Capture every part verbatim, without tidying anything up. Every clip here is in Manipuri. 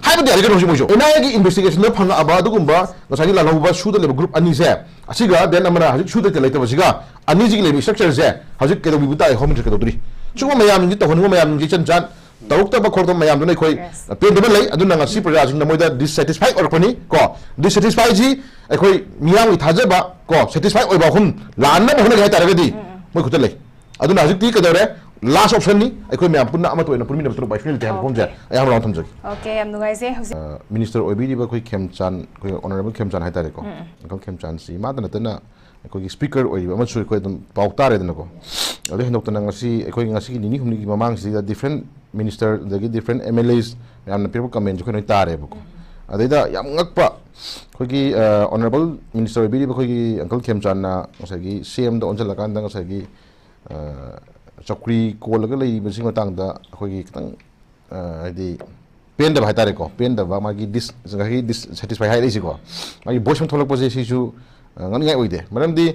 ꯍꯥꯏꯕꯗꯤ ꯌꯥꯔꯦ ꯀꯩꯅꯣ ꯍꯧꯖꯤꯛ ꯃꯣꯏꯁꯨ꯫ ꯑꯦꯟ ꯑꯥꯏ ꯑꯦꯒꯤ ꯏꯟꯚꯦꯁꯇꯤꯒꯦꯁꯟꯗ ꯐꯪꯉꯛꯑꯕ ꯑꯗꯨꯒꯨꯝꯕ ꯉꯁꯥꯏꯒꯤ ꯂꯥꯜꯍꯧꯕ ꯁꯨꯗ ꯂꯩꯕ ꯒ꯭ꯔꯨꯞ ꯑꯅꯤꯁꯦ, ꯑꯁꯤꯒ then ꯑꯃꯅ ꯍꯧꯖꯤꯛ ꯁꯨꯗ ꯂꯩꯇꯕꯁꯤꯒ ꯑꯅꯤꯁꯤꯒꯤ ꯂꯩꯕ ꯏꯁꯇ꯭ꯔꯛꯆꯔꯁꯦ ꯍꯧꯖꯤꯛ ꯀꯩꯗꯧꯕꯤꯕ ꯇꯥꯏ, ꯍꯣꯝ ꯃꯤꯅꯤꯁꯇꯔ ꯀꯩꯗꯧꯗꯣꯔꯤ? ꯁꯤꯒꯨꯝꯕ ꯃꯌꯥꯝꯁꯤꯡꯁꯤ ꯇꯧꯍꯟꯅꯤꯡꯕ ꯃꯌꯥꯝꯁꯤꯡꯁꯤ ꯏꯆꯟ ꯆꯥꯟ ꯇꯧꯔꯛꯇꯕ ꯈꯣꯠꯇꯕ ꯃꯌꯥꯝꯗꯨꯅ ꯑꯩꯈꯣꯏ Yes. ꯄꯦꯟꯗꯕ ꯂꯩ꯫ ꯑꯗꯨꯅ ꯉꯁꯤ ꯄ꯭ꯔꯖꯥꯁꯤꯡꯅ ꯃꯣꯏꯗ ꯗꯤꯁꯁꯦꯇꯤꯁꯐꯥꯏ ꯑꯣꯏꯔꯛꯄꯅꯤ ꯀꯣ꯫ ꯗꯤꯁꯁꯦꯇꯤꯁꯐꯥꯏꯁꯤ ꯑꯩꯈꯣꯏ ꯃꯤꯌꯥꯝꯒꯤ ꯊꯥꯖꯕ ꯀꯣ, ꯁꯦꯇꯤꯁꯐꯥꯏ ꯑꯣꯏꯕ ꯑꯍꯨꯝ ꯂꯥꯟꯅꯕ ꯍꯣꯠꯅꯒꯦ ꯍꯥꯏꯇꯥꯔꯒꯗꯤ ꯎꯝ, ꯎꯝ꯫ ꯃꯣꯏ ꯈꯨꯠꯇ ꯂꯩ꯫ ꯑꯗꯨꯅ ꯍꯧꯖꯤꯛꯇꯤ ꯀꯩꯗꯧꯔꯦ? ꯂꯥꯁ ꯑꯣꯞꯁꯟꯅꯤ꯫ ꯑꯩꯈꯣꯏ ꯃꯌꯥꯝ ꯄꯨꯟꯅ ꯑꯃꯠꯇ ꯑꯣꯏꯅ ꯄꯨꯟꯃꯤꯟꯅꯕ ꯊꯕꯛ ꯄꯥꯏꯁꯤꯟ ꯂꯩꯇꯦ ꯍꯥꯏꯕ ꯄꯣꯠꯁꯦ Okay. ꯑꯩ ꯌꯥꯝ ꯔꯥꯎꯟ ꯊꯝꯖꯒꯦ꯫ Okay, ꯌꯥꯝ ꯅꯨꯡꯉꯥꯏꯖꯩ꯫ ꯍꯧꯖꯤꯛ ꯑ, ꯃꯤꯅꯤꯁꯇꯔ ꯑꯣꯏꯕꯤꯔꯤꯕ ꯑꯩꯈꯣꯏ ꯈꯦꯝꯆꯥꯟ, ꯑꯩꯈꯣꯏ ꯑꯣꯅꯔꯦꯕꯜ ꯈꯦꯝꯆꯥꯟ ꯍꯥꯏꯇꯥꯔꯦꯀꯣ꯫ ꯎꯝ, ꯎꯝ꯫ ꯑꯪꯀꯜ ꯈꯦꯝꯆꯥꯟꯁꯤ ꯃꯥꯗ ꯅꯠꯇꯅ ꯑꯩꯈꯣꯏꯒꯤ ꯁ꯭ꯄꯤꯀꯔ ꯑꯣꯏꯔꯤꯕ ꯑꯃꯁꯨ ꯑꯩꯈꯣꯏ ꯑꯗꯨꯝ ꯄꯥꯎ ꯇꯥꯔꯦꯗꯅꯀꯣ꯫ ꯑꯗꯩ ꯍꯦꯟꯗꯣꯛꯇꯅ ꯉꯁꯤ ꯑꯩꯈꯣꯏ ꯉꯁꯤꯒꯤ ꯅꯤꯅꯤ ꯍꯨꯝꯅꯤꯒꯤ ꯃꯃꯥꯡꯁꯤꯗ ꯗꯤꯐ꯭ꯔꯦꯟ ꯃꯤꯅꯤꯁꯇꯔ ꯑꯗꯒꯤ ꯗꯤꯐ꯭ꯔꯦꯟ ꯑꯦꯝ ꯑꯦꯜ ꯑꯦꯁ ꯃꯌꯥꯝꯅ ꯄꯤꯔꯛꯄ ꯀꯃꯦꯟꯁꯦ ꯑꯩꯈꯣꯏ ꯂꯣꯏ ꯇꯥꯔꯦꯕꯀꯣ꯫ ꯑꯗꯩꯗ ꯌꯥꯝ ꯉꯛꯄ ꯑꯩꯈꯣꯏꯒꯤ, ꯑ, ꯑꯣꯅꯔꯦꯕꯜ ꯃꯤꯅꯤꯁꯇꯔ ꯑꯣꯏꯕꯤꯔꯤꯕ ꯑꯩꯈꯣꯏꯒꯤ ꯑꯪꯀꯜ ꯈꯦꯝꯆꯥꯟꯅ ꯉꯁꯥꯏꯒꯤ ꯁꯤ ꯑꯦꯝꯗ ꯑꯣꯟꯁꯤꯜꯂꯀꯥꯟꯗ ꯉꯁꯥꯏꯒꯤ, ꯑ, ꯆꯧꯀ꯭ꯔꯤ ꯀꯣꯜꯂꯒ ꯂꯩꯔꯤꯕꯁꯤꯒꯤ ꯃꯇꯥꯡꯗ ꯑꯩꯈꯣꯏꯒꯤ ꯈꯤꯇꯪ, ꯑ, ꯍꯥꯏꯗꯤ ꯄꯦꯟꯗꯕ ꯍꯥꯏꯇꯥꯔꯦꯀꯣ, ꯄꯦꯟꯗꯕ ꯃꯥꯒꯤ ꯗꯤꯁ-, ꯉꯁꯥꯏꯒꯤ ꯗꯤꯁ-, ꯁꯦꯇꯤꯁꯐꯥꯏ ꯍꯥꯏꯔꯛꯏꯁꯤꯀꯣ, ꯃꯥꯒꯤ ꯚꯣꯏꯁ ꯑꯃ ꯊꯣꯛꯂꯛꯄꯁꯦ ꯁꯤꯁꯨ, ꯑ, ꯉꯛꯅꯤꯡꯉꯥꯏ ꯑꯣꯏꯗꯦ꯫ ꯃꯔꯝꯗꯤ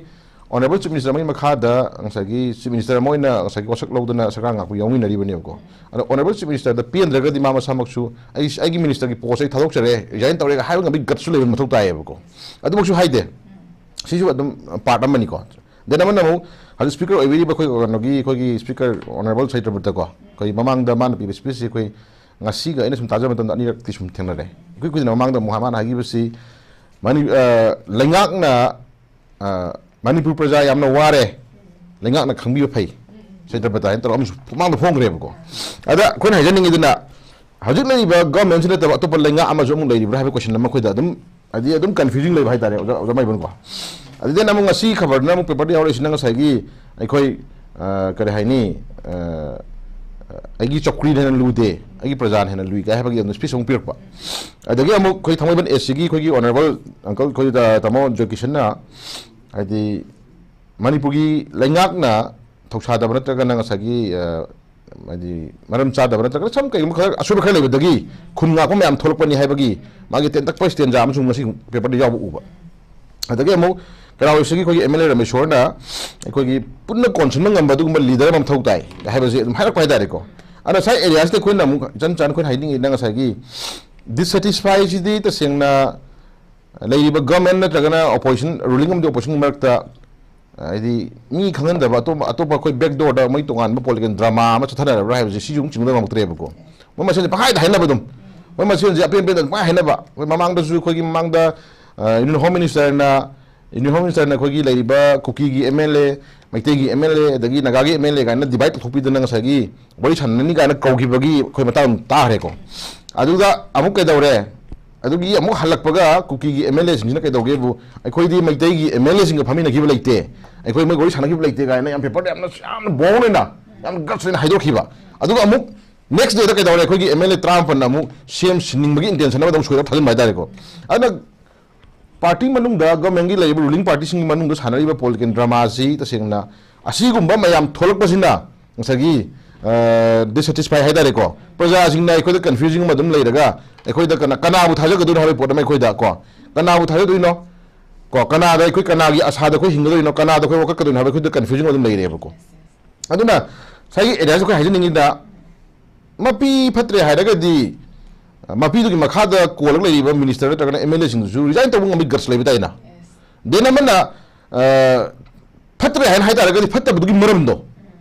ꯑꯣꯅꯔꯦꯕꯜ ꯆꯤꯐ ꯃꯤꯅꯤꯁꯇꯔ ꯑꯃꯒꯤ ꯃꯈꯥꯗ ꯉꯁꯥꯏꯒꯤ ꯆꯤꯐ ꯃꯤꯅꯤꯁꯇꯔ ꯑꯃ ꯑꯣꯏꯅ ꯉꯁꯥꯏꯒꯤ ꯋꯥꯁꯛ ꯂꯧꯗꯅ ꯁꯔꯀꯥꯔ ꯉꯥꯛꯄ ꯌꯥꯎꯃꯤꯟꯅꯔꯤꯕꯅꯦꯕꯀꯣ꯫ ꯑꯗꯣ ꯑꯣꯅꯔꯦꯕꯜ ꯆꯤꯐ ꯃꯤꯅꯤꯁꯇꯔꯗ ꯄꯦꯟꯗ꯭ꯔꯒꯗꯤ ꯃꯥ ꯃꯁꯥꯃꯛꯁꯨ "ꯑꯩ, ꯑꯩꯒꯤ ꯃꯤꯅꯤꯁꯇꯔꯒꯤ ꯄꯣꯁ ꯑꯩ ꯊꯥꯗꯣꯛꯆꯔꯦ, ꯔꯤꯖꯥꯏꯟ ꯇꯧꯔꯦ" ꯍꯥꯏꯕ ꯉꯝꯕꯒꯤ ꯒꯠꯁꯨ ꯂꯩꯕ ꯃꯊꯧ ꯇꯥꯏꯌꯦꯕꯀꯣ꯫ ꯑꯗꯨꯃꯛꯁꯨ ꯍꯥꯏꯗꯦ꯫ ꯁꯤꯁꯨ ꯑꯗꯨꯝ ꯄꯥꯔꯠ ꯑꯃꯅꯤꯀꯣ꯫ ꯗꯦꯟ ꯑꯃꯅ ꯑꯃꯨꯛ ꯍꯧꯖꯤꯛ ꯁ꯭ꯄꯤꯀꯔ ꯑꯣꯏꯕꯤꯔꯤꯕ ꯑꯩꯈꯣꯏ ꯀꯩꯅꯣꯒꯤ, ꯑꯩꯈꯣꯏꯒꯤ ꯁ꯭ꯄꯤꯀꯔ ꯑꯣꯅꯔꯦꯕꯜ ꯁꯩꯇ꯭ꯔꯕꯇꯀꯣ, ꯑꯩꯈꯣꯏ ꯃꯃꯥꯡꯗ ꯃꯥꯅ ꯄꯤꯕ ꯁ꯭ꯄꯤꯆꯁꯤ ꯑꯩꯈꯣꯏ ꯉꯁꯤꯒ ꯑꯩꯅ ꯁꯨꯝ ꯇꯥꯖꯕ ꯃꯇꯝꯗ ꯑꯅꯤꯔꯛꯇꯤ ꯁꯨꯝ ꯊꯦꯡꯅꯔꯦ꯫ ꯏꯀꯨꯏ ꯀꯨꯏꯗꯅ ꯃꯃꯥꯡꯗ ꯑꯃꯨꯛ ꯃꯥꯅ ꯍꯥꯏꯈꯤꯕꯁꯤ, ꯃꯅꯤ-, ꯑ, ꯂꯩꯉꯥꯛꯅ, ꯑ, "ꯃꯅꯤꯄꯨꯔ ꯄ꯭ꯔꯖꯥ ꯌꯥꯝꯅ ꯋꯥꯔꯦ, ꯂꯩꯉꯥꯛꯅ ꯈꯪꯕꯤꯕ ꯐꯩ", ꯁꯩꯇ꯭ꯔꯕꯇ ꯍꯥꯏꯅ ꯇꯧꯔꯒ ꯑꯃꯁꯨ ꯃꯃꯥꯡꯗ ꯐꯣꯡꯈ꯭ꯔꯦꯕꯀꯣ꯫ ꯑꯗ ꯑꯩꯈꯣꯏꯅ ꯍꯥꯏꯖꯅꯤꯡꯉꯤꯗꯨꯅ, ꯍꯧꯖꯤꯛ ꯂꯩꯔꯤꯕ ꯒꯚꯔꯟꯃꯦꯟꯠꯁꯤ ꯅꯠꯇꯕ ꯑꯇꯣꯞꯄ ꯂꯩꯉꯥꯛ ꯑꯃꯁꯨ ꯑꯃꯨꯛ ꯂꯩꯔꯤꯕ꯭ꯔꯥ ꯍꯥꯏꯕ ꯀꯣꯏꯁꯟ ꯑꯃ ꯑꯩꯈꯣꯏꯗ ꯑꯗꯨꯝ, ꯍꯥꯏꯗꯤ, ꯑꯗꯨꯝ ꯀꯟꯐ꯭ꯌꯨꯖꯤꯡ ꯂꯩꯕ ꯍꯥꯏꯇꯥꯔꯦ, ꯑꯣꯖꯥ, ꯑꯣꯖꯥ ꯃꯥꯏꯕꯝꯀꯣ꯫ ꯑꯗꯨꯗꯩꯅ ꯑꯃꯨꯛ ꯉꯁꯤ ꯈꯕꯔꯗꯅ ꯑꯃꯨꯛ ꯄꯦꯄꯔꯗ ꯌꯥꯎꯔꯛꯏꯁꯤꯅ ꯉꯁꯥꯏꯒꯤ ꯑꯩꯈꯣꯏ, ꯑ, ꯀꯔꯤ ꯍꯥꯏꯅꯤ, ꯑ, "ꯑꯩꯒꯤ ꯆꯧꯀ꯭ꯔꯤꯅ ꯍꯦꯟꯅ ꯂꯨꯗꯦ, ꯑꯩꯒꯤ ꯄ꯭ꯔꯖꯥꯅ ꯍꯦꯟꯅ ꯂꯨꯏ" ꯀꯥꯏ ꯍꯥꯏꯕꯒꯤ ꯑꯗꯨꯝ ꯁ꯭ꯄꯤꯆ ꯑꯃꯨꯛ ꯄꯤꯔꯛꯄ꯫ ꯑꯗꯒꯤ ꯑꯃꯨꯛ ꯑꯩꯈꯣꯏ ꯊꯥꯡꯃꯩꯕꯟ ꯑꯦꯁ ꯁꯤꯒꯤ ꯑꯩꯈꯣꯏꯒꯤ ꯑꯣꯅꯔꯦꯕꯜ ꯑꯪꯀꯜ ꯑꯩꯈꯣꯏ ꯇꯥ-, ꯇꯥꯃꯣ ꯖꯣꯏꯀꯤꯁꯟꯅ, ꯍꯥꯏꯗꯤ, ꯃꯅꯤꯄꯨꯔꯒꯤ ꯂꯩꯉꯥꯛꯅ ꯊꯧꯁꯥꯗꯕ ꯅꯠꯇ꯭ꯔꯒꯅ ꯉꯁꯥꯏꯒꯤ, ꯑ, ꯍꯥꯏꯗꯤ, ꯃꯔꯝ ꯆꯥꯗꯕ ꯅꯠꯇ꯭ꯔꯒꯅ ꯁꯝ ꯀꯩꯒꯨꯝꯕ ꯈꯔ ꯑꯁꯣꯏꯕ ꯈꯔ ꯂꯩꯕꯗꯒꯤ ꯈꯨꯟ ꯉꯥꯛꯄ ꯃꯌꯥꯝ ꯊꯣꯛꯂꯛꯄꯅꯤ ꯍꯥꯏꯕꯒꯤ ꯃꯥꯒꯤ ꯇꯦꯟꯇꯛꯄ ꯁ꯭ꯇꯦꯟꯖꯥ ꯑꯃꯁꯨ ꯉꯁꯤ ꯄꯦꯄꯔꯗ ꯌꯥꯎꯕ ꯎꯕ꯫ ꯑꯗꯒꯤ ꯑꯃꯨꯛ ꯀꯅꯥ ꯑꯣꯏꯁꯤꯒꯤ ꯑꯩꯈꯣꯏꯒꯤ ꯑꯦꯝ ꯑꯦꯜ ꯑꯦ ꯔꯃꯦꯁꯣꯔꯅ ꯑꯩꯈꯣꯏꯒꯤ ꯄꯨꯟꯅ ꯀꯣꯟꯁꯤꯟꯕ ꯉꯝꯕ ꯑꯗꯨꯒꯨꯝꯕ ꯂꯤꯗꯔ ꯑꯃ ꯃꯊꯧ ꯇꯥꯏ ꯍꯥꯏꯕꯁꯦ ꯑꯗꯨꯝ ꯍꯥꯏꯔꯛꯄ ꯍꯥꯏꯇꯥꯔꯦꯀꯣ꯫ ꯑꯗ ꯉꯁꯥꯏ ꯑꯦꯔꯤꯌꯥꯁꯤꯗ ꯑꯩꯈꯣꯏꯅ ꯑꯃꯨꯛ ꯏꯆꯟ ꯆꯥꯟꯅ ꯑꯩꯈꯣꯏꯅ ꯍꯥꯏꯅꯤꯡꯉꯤꯅ ꯉꯁꯥꯏꯒꯤ ꯗꯤꯁꯁꯦꯇꯤꯁꯐꯥꯏꯁꯤꯗꯤ ꯇꯁꯦꯡꯅ ꯂꯩꯔꯤꯕ ꯒꯚꯔꯟꯃꯦꯟ ꯅꯠꯇ꯭ꯔꯒꯅ ꯑꯣꯄꯣꯖꯤꯁꯟ, ꯔꯨꯂꯤꯡ ꯑꯃꯗꯤ ꯑꯣꯄꯣꯖꯤꯁꯟꯒꯤ ꯃꯔꯛꯇ, ꯍꯥꯏꯗꯤ, ꯃꯤ ꯈꯪꯍꯟꯗꯕ, ꯑꯇꯣꯞꯄ, ꯑꯇꯣꯞꯄ ꯑꯩꯈꯣꯏ ꯕꯦꯛ ꯗꯣꯔꯗ ꯃꯣꯏ ꯇꯣꯉꯥꯟꯕ ꯄꯣꯂꯤꯇꯤꯀꯦꯜ ꯗ꯭ꯔꯃꯥ ꯑꯃ ꯆꯠꯊꯅꯔꯕ꯭ꯔꯥ ꯍꯥꯏꯕꯁꯦ ꯁꯤꯁꯨ ꯑꯃꯨꯛ ꯆꯤꯡꯅꯕ ꯉꯝꯃꯛꯇ꯭ꯔꯦꯕꯀꯣ꯫ ꯃꯣꯏ ꯃꯁꯦꯟꯁꯦ ꯄꯪꯍꯥꯏꯗ ꯍꯥꯏꯅꯕ ꯑꯗꯨꯝ, ꯃꯣꯏ ꯃꯁꯦꯟꯁꯦ ꯑꯄꯦꯟ ꯑꯄꯦꯟꯗ ꯄꯪꯍꯥꯏ ꯍꯥꯏꯅꯕ꯫ ꯑꯩꯈꯣꯏ ꯃꯃꯥꯡꯗꯁꯨ ꯑꯩꯈꯣꯏꯒꯤ ꯃꯃꯥꯡꯗ, ꯑ, ꯌꯨꯅꯤꯌꯟ ꯍꯣꯝ ꯃꯤꯅꯤꯁꯇꯔꯅ, ꯌꯨꯅꯤꯌꯟ ꯍꯣꯝ ꯃꯤꯅꯤꯁꯇꯔꯅ ꯑꯩꯈꯣꯏꯒꯤ ꯂꯩꯔꯤꯕ ꯀꯨꯀꯤꯒꯤ ꯑꯦꯝ ꯑꯦꯜ ꯑꯦ, ꯃꯩꯇꯩꯒꯤ ꯑꯦꯝ ꯑꯦꯜ ꯑꯦ, ꯑꯗꯒꯤ ꯅꯥꯒꯥꯒꯤ ꯑꯦꯝ ꯑꯦꯜ ꯑꯦ ꯀꯥꯏꯅ ꯗꯤꯚꯥꯏꯠ ꯇꯧꯊꯣꯛꯄꯤꯗꯅ ꯉꯁꯥꯏꯒꯤ ꯋꯥꯔꯤ ꯁꯥꯟꯅꯅꯤ ꯀꯥꯏꯅ ꯀꯧꯈꯤꯕꯒꯤ ꯑꯩꯈꯣꯏ ꯃꯇꯥꯡ ꯇꯥꯈ꯭ꯔꯦꯀꯣ꯫ ꯑꯗꯨꯗ ꯑꯃꯨꯛ ꯀꯩꯗꯧꯔꯦ? ꯑꯗꯨꯒꯤ ꯑꯃꯨꯛ ꯍꯜꯂꯛꯄꯒ ꯀꯨꯀꯤꯒꯤ ꯑꯦꯝ ꯑꯦꯜ ꯑꯦꯁꯤꯡꯁꯤꯅ ꯀꯩꯗꯧꯒꯦꯕꯨ, "ꯑꯩꯈꯣꯏꯗꯤ ꯃꯩꯇꯩꯒꯤ ꯑꯦꯝ ꯑꯦꯜ ꯑꯦꯁꯤꯡꯒ ꯐꯝꯃꯤꯟꯅꯈꯤꯕ ꯂꯩꯇꯦ, ꯑꯩꯈꯣꯏ ꯃꯣꯏ ꯋꯥꯔꯤ ꯁꯥꯟꯅꯈꯤꯕ ꯂꯩꯇꯦ" ꯀꯥꯏꯅ ꯌꯥꯝ ꯄꯦꯄꯔꯗ ꯌꯥꯝꯅ, ꯌꯥꯝꯅ ꯕꯣꯜꯗ ꯑꯣꯏꯅ, ꯌꯥꯝ ꯒꯠꯁ ꯑꯣꯏꯅ ꯍꯥꯏꯗꯣꯛꯈꯤꯕ꯫ ꯑꯗꯨꯒ ꯑꯃꯨꯛ ꯅꯦꯛꯁ ꯗꯦꯗ ꯀꯩꯗꯧꯔꯦ? ꯑꯩꯈꯣꯏꯒꯤ ꯑꯦꯝ ꯑꯦꯜ ꯑꯦ ꯇꯔꯥꯃꯥꯄꯟꯅ ꯑꯃꯨꯛ ꯁꯤ ꯑꯦꯝ ꯁꯤꯟꯅꯤꯡꯕꯒꯤ ꯏꯟꯇꯦꯟꯁꯟ ꯑꯃ ꯑꯗꯨꯝ ꯁꯣꯏꯗꯣꯛ ꯊꯥꯖꯤꯟꯕ ꯍꯥꯏꯇꯥꯔꯦꯀꯣ꯫ ꯑꯗꯨꯅ ꯄꯥꯔꯇꯤ ꯃꯅꯨꯡꯗ, ꯒꯚꯔꯟꯃꯦꯟꯒꯤ ꯂꯩꯔꯤꯕ ꯔꯨꯂꯤꯡ ꯄꯥꯔꯇꯤꯁꯤꯡꯒꯤ ꯃꯅꯨꯡꯗ ꯁꯥꯟꯅꯔꯤꯕ ꯄꯣꯂꯤꯇꯤꯀꯦꯜ ꯗ꯭ꯔꯃꯥꯁꯤ ꯇꯁꯦꯡꯅ ꯑꯁꯤꯒꯨꯝꯕ ꯃꯌꯥꯝ ꯊꯣꯛꯂꯛꯄꯁꯤꯅ ꯉꯁꯥꯏꯒꯤ, ꯑ, ꯗꯤꯁꯁꯦꯇꯤꯁꯐꯥꯏ ꯍꯥꯏꯇꯥꯔꯦꯀꯣ, ꯄ꯭ꯔꯖꯥꯁꯤꯡꯅ ꯑꯩꯈꯣꯏꯗ ꯀꯟꯐ꯭ꯌꯨꯖꯤꯡ ꯑꯃ ꯑꯗꯨꯝ ꯂꯩꯔꯒ ꯑꯩꯈꯣꯏꯗ ꯀꯅꯥ, ꯀꯅꯥꯕꯨ ꯊꯥꯖꯒꯗꯣꯏꯅꯣ ꯍꯥꯏꯕꯒꯤ ꯄꯣꯠ ꯑꯃ ꯑꯩꯈꯣꯏꯗ ꯀꯣ, ꯀꯅꯥꯕꯨ ꯊꯥꯖꯗꯣꯏꯅꯣ ꯀꯣ, ꯀꯅꯥꯗ ꯑꯩꯈꯣꯏ, ꯀꯅꯥꯒꯤ ꯑꯁꯥꯗ ꯑꯩꯈꯣꯏ ꯍꯤꯡꯒꯗꯣꯏꯅꯣ, ꯀꯅꯥꯗ ꯑꯩꯈꯣꯏ ꯋꯥꯀꯠꯀꯗꯣꯏꯅꯣ ꯍꯥꯏꯕ ꯑꯩꯈꯣꯏꯗ ꯀꯟꯐ꯭ꯌꯨꯖꯤꯡ ꯑꯗꯨꯝ ꯂꯩꯔꯦꯕꯀꯣ꯫ ꯑꯗꯨꯅ ꯉꯁꯥꯏꯒꯤ ꯑꯦꯔꯤꯌꯥꯁꯤ ꯑꯩꯈꯣꯏ ꯍꯥꯏꯖꯅꯤꯡꯉꯤꯗ, ꯃꯄꯤ ꯐꯠꯇ꯭ꯔꯦ ꯍꯥꯏꯔꯒꯗꯤ, ꯃꯄꯤꯗꯨꯒꯤ ꯃꯈꯥꯗ ꯀꯣꯜꯂꯒ ꯂꯩꯔꯤꯕ ꯃꯤꯅꯤꯁꯇꯔ ꯅꯠꯇ꯭ꯔꯒꯅ ꯑꯦꯝ ꯑꯦꯜ ꯑꯦꯁꯤꯡꯗꯨꯁꯨ ꯔꯤꯖꯥꯏꯟ ꯇꯧꯕ ꯉꯝꯕꯒꯤ ꯒꯠꯁ ꯂꯩꯕ ꯇꯥꯏꯅ꯫ ꯗꯦꯟ ꯑꯃꯅ, ꯑ, ꯐꯠꯇ꯭ꯔꯦ ꯍꯥꯏꯅ ꯍꯥꯏ ꯇꯥꯔꯒꯗꯤ ꯐꯠꯇꯕꯗꯨꯒꯤ ꯃꯔꯝꯗꯣ,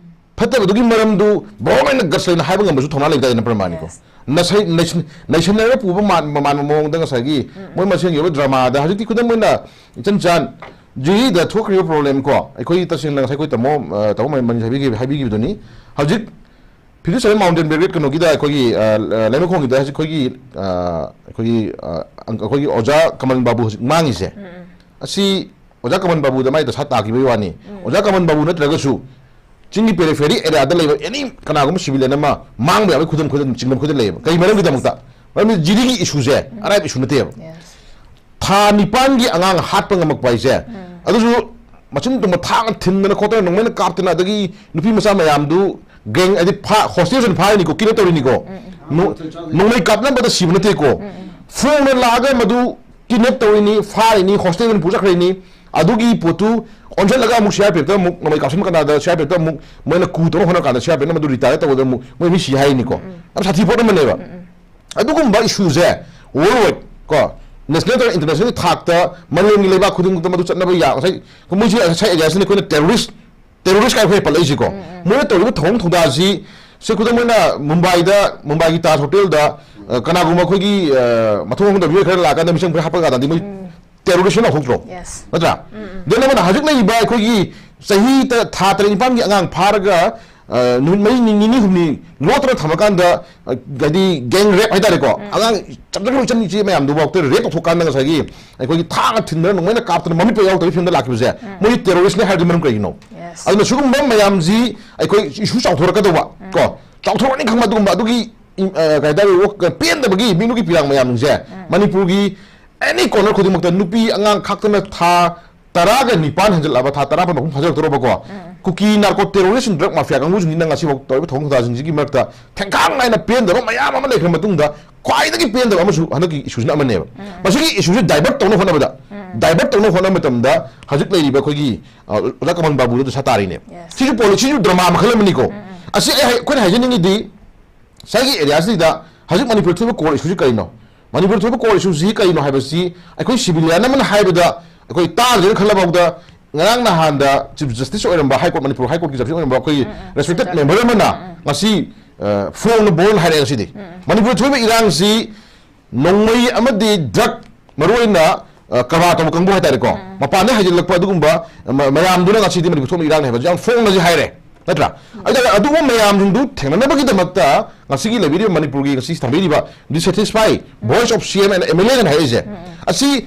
ꯐꯠꯇꯕꯗꯨꯒꯤ ꯃꯔꯝꯗꯨ ꯕ꯭ꯔꯣꯡ ꯑꯣꯏꯅ ꯒꯠꯁ ꯂꯩꯅ ꯍꯥꯏꯕ ꯉꯝꯕꯁꯨ ꯊꯧꯅꯥ ꯂꯩꯕ ꯇꯥꯏꯅ ꯄ꯭ꯔꯃꯥꯅꯤꯀꯣ꯫ ꯅꯁꯩ-, ꯅꯩꯁꯟ-, ꯅꯩꯁꯟꯅꯔꯒ ꯄꯨꯕ ꯃꯥꯟ-, ꯃꯥꯟꯕ ꯃꯑꯣꯡꯗ ꯉꯁꯥꯏꯒꯤ ꯃꯣꯏ ꯃꯁꯦꯟꯒꯤ ꯑꯣꯏꯕ ꯗ꯭ꯔꯃꯥꯗ ꯍꯧꯖꯤꯛꯇꯤ ꯈꯨꯗꯝ ꯑꯣꯏꯅ ꯏꯆꯟ ꯆꯥꯟ ꯖꯤꯔꯤꯗ ꯊꯣꯛꯈ꯭ꯔꯤꯕ ꯄ꯭ꯔꯣꯕ꯭ꯂꯦꯝ ꯀꯣ, ꯑꯩꯈꯣꯏ ꯇꯁꯦꯡꯅ ꯉꯁꯥꯏ ꯑꯩꯈꯣꯏ ꯇꯥꯃꯣ, ꯑ, ꯇꯥꯃꯣ ꯃꯅꯤꯁ ꯍꯥꯏꯕꯤꯈꯤ-, ꯍꯥꯏꯕꯤꯈꯤꯕꯗꯨꯅꯤ꯫ ꯍꯧꯖꯤꯛ ꯐꯤꯐꯇꯤ ꯁꯚꯦꯟ ꯃꯥꯎꯟꯇꯦꯟ ꯕ꯭ꯔꯤꯒꯦꯗ ꯀꯩꯅꯣꯒꯤꯗ ꯑꯩꯈꯣꯏꯒꯤ, ꯑ, ꯑ, ꯂꯩꯃꯈꯣꯡꯒꯤꯗ ꯍꯧꯖꯤꯛ ꯑꯩꯈꯣꯏꯒꯤ, ꯑ, ꯑꯩꯈꯣꯏꯒꯤ, ꯑ, ꯑꯪ-, ꯑꯩꯈꯣꯏꯒꯤ ꯑꯣꯖꯥ ꯀꯃꯜ ꯕꯥꯕꯨ ꯍꯧꯖꯤꯛ ꯃꯥꯡꯉꯤꯁꯦ, ꯑꯁꯤ ꯑꯣꯖꯥ ꯀꯃꯜ ꯕꯥꯕꯨꯗ ꯃꯥꯏ ꯗꯁꯥ ꯇꯥꯈꯤꯕꯒꯤ ꯋꯥꯅꯤ꯫ ꯑꯣꯖꯥ ꯀꯃꯜ ꯕꯥꯕꯨ ꯅꯠꯇ꯭ꯔꯒꯁꯨ ꯆꯤꯡꯒꯤ ꯄꯦꯔꯤꯐꯦꯔꯤ ꯑꯦꯔꯤꯌꯥꯗ ꯂꯩꯕ ꯑꯦꯅꯤ ꯀꯅꯥꯒꯨꯝꯕ ꯁꯤꯚꯤꯂꯤꯌꯟ ꯑꯃ ꯃꯥꯡꯕ ꯌꯥꯕꯒꯤ ꯈꯨꯗꯝ, ꯈꯨꯗꯝ, ꯆꯤꯡꯅꯕ ꯈꯨꯗꯝ ꯂꯩꯌꯦꯕ꯫ ꯀꯩ ꯃꯔꯝꯒꯤꯗꯃꯛꯇ? ꯃꯔꯝꯗꯤ ꯖꯤꯔꯤꯒꯤ ꯏꯁꯨꯁꯦ ꯑꯔꯥꯏꯕ ꯏꯁꯨ ꯅꯠꯇꯦꯕ꯫ ꯊꯥ ꯅꯤꯄꯥꯟꯒꯤ ꯑꯉꯥꯡ ꯍꯥꯠꯄ ꯉꯝꯃꯛꯄ ꯍꯥꯏꯁꯦ, ꯑꯗꯨꯁꯨ ꯃꯆꯤꯟ ꯇꯨꯝꯕ ꯊꯥꯡꯅ ꯊꯤꯟꯗꯅ ꯈꯣꯠꯇꯅ, ꯅꯣꯡꯃꯩꯅ ꯀꯥꯞꯇꯅ, ꯑꯗꯒꯤ ꯅꯨꯄꯤ ꯃꯆꯥ ꯃꯌꯥꯝꯗꯨ ꯒꯦꯡ, ꯍꯥꯏꯗꯤ, ꯐꯥ-, ꯍꯣꯁꯇꯦꯜꯁꯨ ꯐꯥꯔꯤꯅꯤꯀꯣ, ꯀꯤꯗꯅꯦꯞ ꯇꯧꯔꯤꯅꯤꯀꯣ꯫ ꯅꯣ-, ꯅꯣꯡꯃꯩ ꯀꯥꯞꯅꯕꯗ ꯁꯤꯕ ꯅꯠꯇꯦꯀꯣ꯫ ꯐꯣꯡꯅ ꯂꯥꯛꯑꯒ ꯃꯗꯨ ꯀꯤꯗꯅꯦꯞ ꯇꯧꯔꯤꯅꯤ, ꯐꯥꯔꯤꯅꯤ, ꯍꯣꯁꯇꯦꯜꯗ ꯄꯨ ꯆꯠꯈ꯭ꯔꯤꯅꯤ꯫ ꯑꯗꯨꯒꯤ ꯄꯣꯠꯇꯨ ꯑꯣꯟꯁꯤꯜꯂꯒ ꯑꯃꯨꯛ ꯁꯤ ꯑꯥꯔ ꯄꯤ ꯑꯦꯐꯇ ꯑꯃꯨꯛ ꯅꯣꯡꯃꯩ ꯀꯥꯞꯁꯤꯟꯕ ꯀꯥꯟꯗ, ꯁꯤ ꯑꯥꯔ ꯄꯤ ꯑꯦꯐꯇ ꯑꯃꯨꯛ ꯃꯣꯏꯅ ꯀꯨ ꯇꯧꯅꯕ ꯍꯣꯠꯅ ꯀꯥꯟꯗ, ꯁꯤ ꯑꯥꯔ ꯄꯤ ꯑꯦꯐꯅ ꯃꯗꯨ ꯔꯤꯇꯥꯌꯔ ꯇꯧꯕꯗ ꯑꯃꯨꯛ ꯃꯣꯏ ꯃꯤ ꯁꯤ ꯍꯥꯏꯅꯤꯀꯣ꯫ ꯌꯥꯝ ꯁꯥꯊꯤ ꯄꯣꯠ ꯑꯃꯅꯦꯕ꯫ ꯑꯗꯨꯒꯨꯝꯕ ꯏꯁꯨꯁꯦ ꯋꯥꯔꯜ ꯋꯥꯏꯗ ꯀꯣ, ꯅꯦꯁꯅꯦꯜ ꯅꯠꯇ꯭ꯔꯒ ꯏꯟꯇꯔꯅꯦꯁꯅꯦꯜꯒꯤ ꯊꯥꯛꯇ ꯃꯥꯂꯦꯝꯒꯤ ꯂꯩꯕꯥꯛ ꯈꯨꯗꯤꯡꯃꯛꯇ ꯃꯗꯨ ꯆꯠꯅꯕ ꯌꯥ-, ꯉꯁꯥꯏ ꯃꯣꯏꯁꯤ ꯉꯁꯥꯏ ꯑꯦꯔꯤꯌꯥꯁꯤꯅ ꯑꯩꯈꯣꯏꯅ ꯇꯦꯔꯣꯔꯤꯁ, ꯇꯦꯔꯣꯔꯤꯁ ꯀꯥꯏ ꯑꯩꯈꯣꯏ ꯄꯜꯂꯛꯏꯁꯤꯀꯣ꯫ ꯃꯣꯏꯅ ꯇꯧꯔꯤꯕ ꯊꯧꯑꯣꯡ ꯊꯧꯗꯥꯁꯤ, ꯁꯦ ꯈꯨꯗꯝ ꯑꯣꯏꯅ ꯃꯨꯝꯕꯥꯏꯗ, ꯃꯨꯝꯕꯥꯏꯒꯤ ꯇꯥꯖ ꯍꯣꯇꯦꯜꯗ, ꯑ, ꯀꯅꯥꯒꯨꯝꯕ ꯑꯩꯈꯣꯏꯒꯤ, ꯑ, ꯃꯊꯣꯡ ꯈꯪꯗꯕ ꯃꯤꯑꯣꯏ ꯈꯔ ꯂꯥꯛꯑꯀꯥꯟꯗ ꯃꯤꯆꯪ ꯈꯔ ꯍꯥꯞꯄ ꯀꯥꯟꯗꯗꯤ ꯃꯣꯏ ꯇꯦꯔꯣꯔꯤꯁ ꯍꯥꯏꯅ ꯂꯥꯎꯊꯣꯛꯇ꯭ꯔꯣ? Yes. ꯅꯠꯇ꯭ꯔꯥ? ꯎꯝ, ꯎꯝ. Then ꯑꯃꯅ ꯍꯧꯖꯤꯛ ꯂꯩꯔꯤꯕ ꯑꯩꯈꯣꯏꯒꯤ ꯆꯍꯤ ꯇ-, ꯊꯥ ꯇꯔꯦꯠ ꯅꯤꯄꯥꯟꯒꯤ ꯑꯉꯥꯡ ꯐꯥꯔꯒ, ꯑ, ꯅꯨꯃꯤꯠ ꯃꯔꯤ ꯅꯤ-, ꯅꯤꯅꯤ ꯍꯨꯝꯅꯤ ꯂꯣꯠꯇꯅ ꯊꯝꯃꯀꯥꯟꯗ, ꯑ, ꯍꯥꯏꯗꯤ gang rape ꯍꯥꯏꯇꯥꯔꯦꯀꯣ, ꯎꯝ. ꯑꯉꯥꯡ ꯆꯞ ꯆꯞ ꯂꯣꯏ ꯆꯠꯂꯤꯁꯤ ꯃꯌꯥꯝꯗꯨꯐꯥꯎꯗ rape ꯇꯧꯊꯣꯛꯀꯥꯟꯗ ꯉꯁꯥꯏꯒꯤ ꯑꯩꯈꯣꯏꯒꯤ ꯊꯥꯡꯅ ꯊꯤꯟꯗꯅ ꯅꯣꯡꯃꯩꯅ ꯀꯥꯞꯇꯅ ꯃꯃꯤꯠ ꯐꯥꯎ ꯌꯥꯎꯗꯕꯒꯤ ꯐꯤꯕꯝꯗ ꯂꯥꯛꯈꯤꯕꯁꯦ, ꯎꯝ. ꯃꯣꯏ ꯇꯦꯔꯣꯔꯤꯁꯅꯦ ꯍꯥꯏꯔꯗꯤ ꯃꯔꯝ ꯀꯔꯤꯒꯤꯅꯣ? Yes. ꯑꯗꯨꯅ ꯁꯤꯒꯨꯝꯕ ꯃꯌꯥꯝꯁꯤ ꯑꯩꯈꯣꯏ ꯏꯁꯨ ꯆꯥꯎꯊꯣꯔꯛꯀꯗꯧꯕ, ꯎꯝ. ꯀꯣ, ꯆꯥꯎꯊꯣꯔꯛꯑꯅꯤ ꯈꯪꯕ ꯑꯗꯨꯒꯨꯝꯕ ꯑꯗꯨꯒꯤ, ꯏ-, ꯑ, ꯀꯩ ꯍꯥꯏꯇꯥꯔꯦ, ꯋꯥ-, ꯄꯦꯟꯗꯕꯒꯤ ꯃꯤꯅꯨꯒꯤ ꯄꯤꯔꯥꯡ ꯃꯌꯥꯝꯁꯤꯡꯁꯦ, ꯎꯝ. ꯃꯅꯤꯄꯨꯔꯒꯤ any corner ꯈꯨꯗꯤꯡꯃꯛꯇ ꯅꯨꯄꯤ ꯑꯉꯥꯡ ꯈꯥꯛꯇꯅ ꯊꯥ ꯇꯔꯥꯒ ꯅꯤꯄꯥꯟ ꯍꯦꯟꯖꯜꯂꯛꯑꯕ, ꯊꯥ ꯇꯔꯥ ꯐꯥꯎꯕ ꯃꯄꯨꯡ ꯐꯥꯖꯤꯜꯂꯛꯇꯣꯔꯕꯀꯣ, ꯎꯝ. ꯀꯨꯀꯤ ꯅꯥꯔꯀꯣ ꯇꯦꯔꯣꯔꯤꯁ ꯗ꯭ꯔꯒ ꯃꯥꯐꯤꯌꯥ ꯀꯥꯡꯕꯨꯁꯤꯡꯁꯤꯅ ꯉꯁꯤꯐꯥꯎ ꯇꯧꯔꯤꯕ ꯊꯧꯑꯣꯡ ꯊꯧꯗꯥꯁꯤꯡꯁꯤꯒꯤ ꯃꯔꯛꯇ ꯊꯦꯡꯈꯥꯡ ꯅꯥꯏꯅ ꯄꯦꯟꯗꯕ ꯃꯌꯥꯝ ꯑꯃ ꯂꯩꯈ꯭ꯔ ꯃꯇꯨꯡꯗ ꯈ꯭ꯋꯥꯏꯗꯒꯤ ꯄꯦꯟꯗꯕ ꯑꯃꯁꯨ ꯍꯟꯗꯛꯀꯤ ꯏꯁꯨꯁꯤꯅ ꯑꯃꯅꯦꯕ꯫ ꯎꯝ. ꯃꯁꯤꯒꯤ ꯏꯁꯨꯁꯦ divert ꯇꯧꯅꯕ ꯍꯣꯠꯅꯕꯗ, ꯎꯝ. Divert ꯇꯧꯅꯕ ꯍꯣꯠꯅꯕ ꯃꯇꯝꯗ ꯍꯧꯖꯤꯛ ꯂꯩꯔꯤꯕ ꯑꯩꯈꯣꯏꯒꯤ, ꯑ, ꯑꯣꯖꯥ ꯀꯃꯜ ꯕꯥꯕꯨꯗ ꯗꯁꯥ ꯇꯥꯔꯤꯅꯦꯕ꯫ Yes. ꯁꯤꯁꯨ ꯄꯣꯂꯤꯁꯤꯁꯨ ꯗ꯭ꯔꯃꯥ ꯃꯈꯜ ꯑꯃꯅꯤꯀꯣ꯫ ꯎꯝ, ꯎꯝ. ꯑꯁꯤ ꯑꯩ ꯍꯥꯏ-, ꯑꯩꯈꯣꯏꯅ ꯍꯥꯏꯖꯅꯤꯡꯉꯤꯗꯤ ꯉꯁꯥꯏꯒꯤ ꯑꯦꯔꯤꯌꯥꯁꯤꯗ ꯍꯧꯖꯤꯛ ꯃꯅꯤꯄꯨꯔ ꯊꯣꯛꯏꯕ core issue ꯁꯤ ꯀꯔꯤꯅꯣ? ꯃꯅꯤꯄꯨꯔ ꯊꯣꯛꯏꯕ core issue ꯁꯤ ꯀꯔꯤꯅꯣ ꯍꯥꯏꯕꯁꯤ ꯑꯩꯈꯣꯏ civilian ꯑꯃꯅ ꯍꯥꯏꯕꯗ ꯑꯩꯈꯣꯏ ꯇꯥꯗ꯭ꯔꯦꯅ ꯈꯜꯂꯐꯥꯎꯗ ꯉꯔꯥꯡ ꯅꯍꯥꯟꯗ Chief Justice ꯑꯣꯏꯔꯝꯕ, High Court, Manipur High Courtꯀꯤ Justice ꯑꯣꯏꯔꯝꯕ ꯑꯩꯈꯣꯏ ꯎꯝ, ꯎꯝ. Respected Respected. Member ꯑꯃꯅ ꯎꯝ, ꯎꯝ. ꯉꯁꯤ, ꯑ, ꯐꯣꯡꯅ bold ꯍꯥꯏꯔꯛꯑꯦ ꯉꯁꯤꯗꯤ꯫ ꯎꯝ, ꯎꯝ. ꯃꯅꯤꯄꯨꯔ ꯊꯣꯛꯏꯕ ꯏꯔꯥꯡꯁꯤ ꯅꯣꯡꯃꯩ ꯑꯃꯗꯤ drug ꯃꯔꯨꯑꯣꯏꯅ, ꯑ, ꯀꯔꯕꯥꯔ ꯇꯧꯕ ꯀꯥꯡꯕꯨ ꯍꯥꯏꯇꯥꯔꯦꯀꯣ, ꯎꯝ. ꯃꯄꯥꯟꯗ ꯍꯩꯖꯤꯜꯂꯛꯄ ꯑꯗꯨꯒꯨꯝꯕ ꯃ-, ꯃꯌꯥꯝꯗꯨꯅ ꯉꯁꯤꯗꯤ ꯃꯅꯤꯄꯨꯔ ꯊꯣꯛꯂꯤꯕ ꯏꯔꯥꯡꯅꯦ ꯍꯥꯏꯕꯁꯤ ꯌꯥꯝ ꯐꯣꯡꯅꯁꯨ ꯍꯥꯏꯔꯦ, ꯅꯠꯇ꯭ꯔꯥ? ꯎꯝ. ꯑꯗꯨꯒ ꯑꯗꯨꯒꯨꯝꯕ ꯃꯌꯥꯝꯁꯤꯡꯗꯨ ꯊꯦꯡꯅꯅꯕꯒꯤꯗꯃꯛꯇ ꯉꯁꯤꯒꯤ ꯂꯩꯕꯤꯔꯤꯕ ꯃꯅꯤꯄꯨꯔꯒꯤ ꯉꯁꯤ ꯊꯝꯕꯤꯔꯤꯕ Dissatisfied Voice of C M and M L A ꯅ ꯍꯥꯏꯔꯤꯁꯦ, ꯎꯝ, ꯎꯝ. ꯑꯁꯤ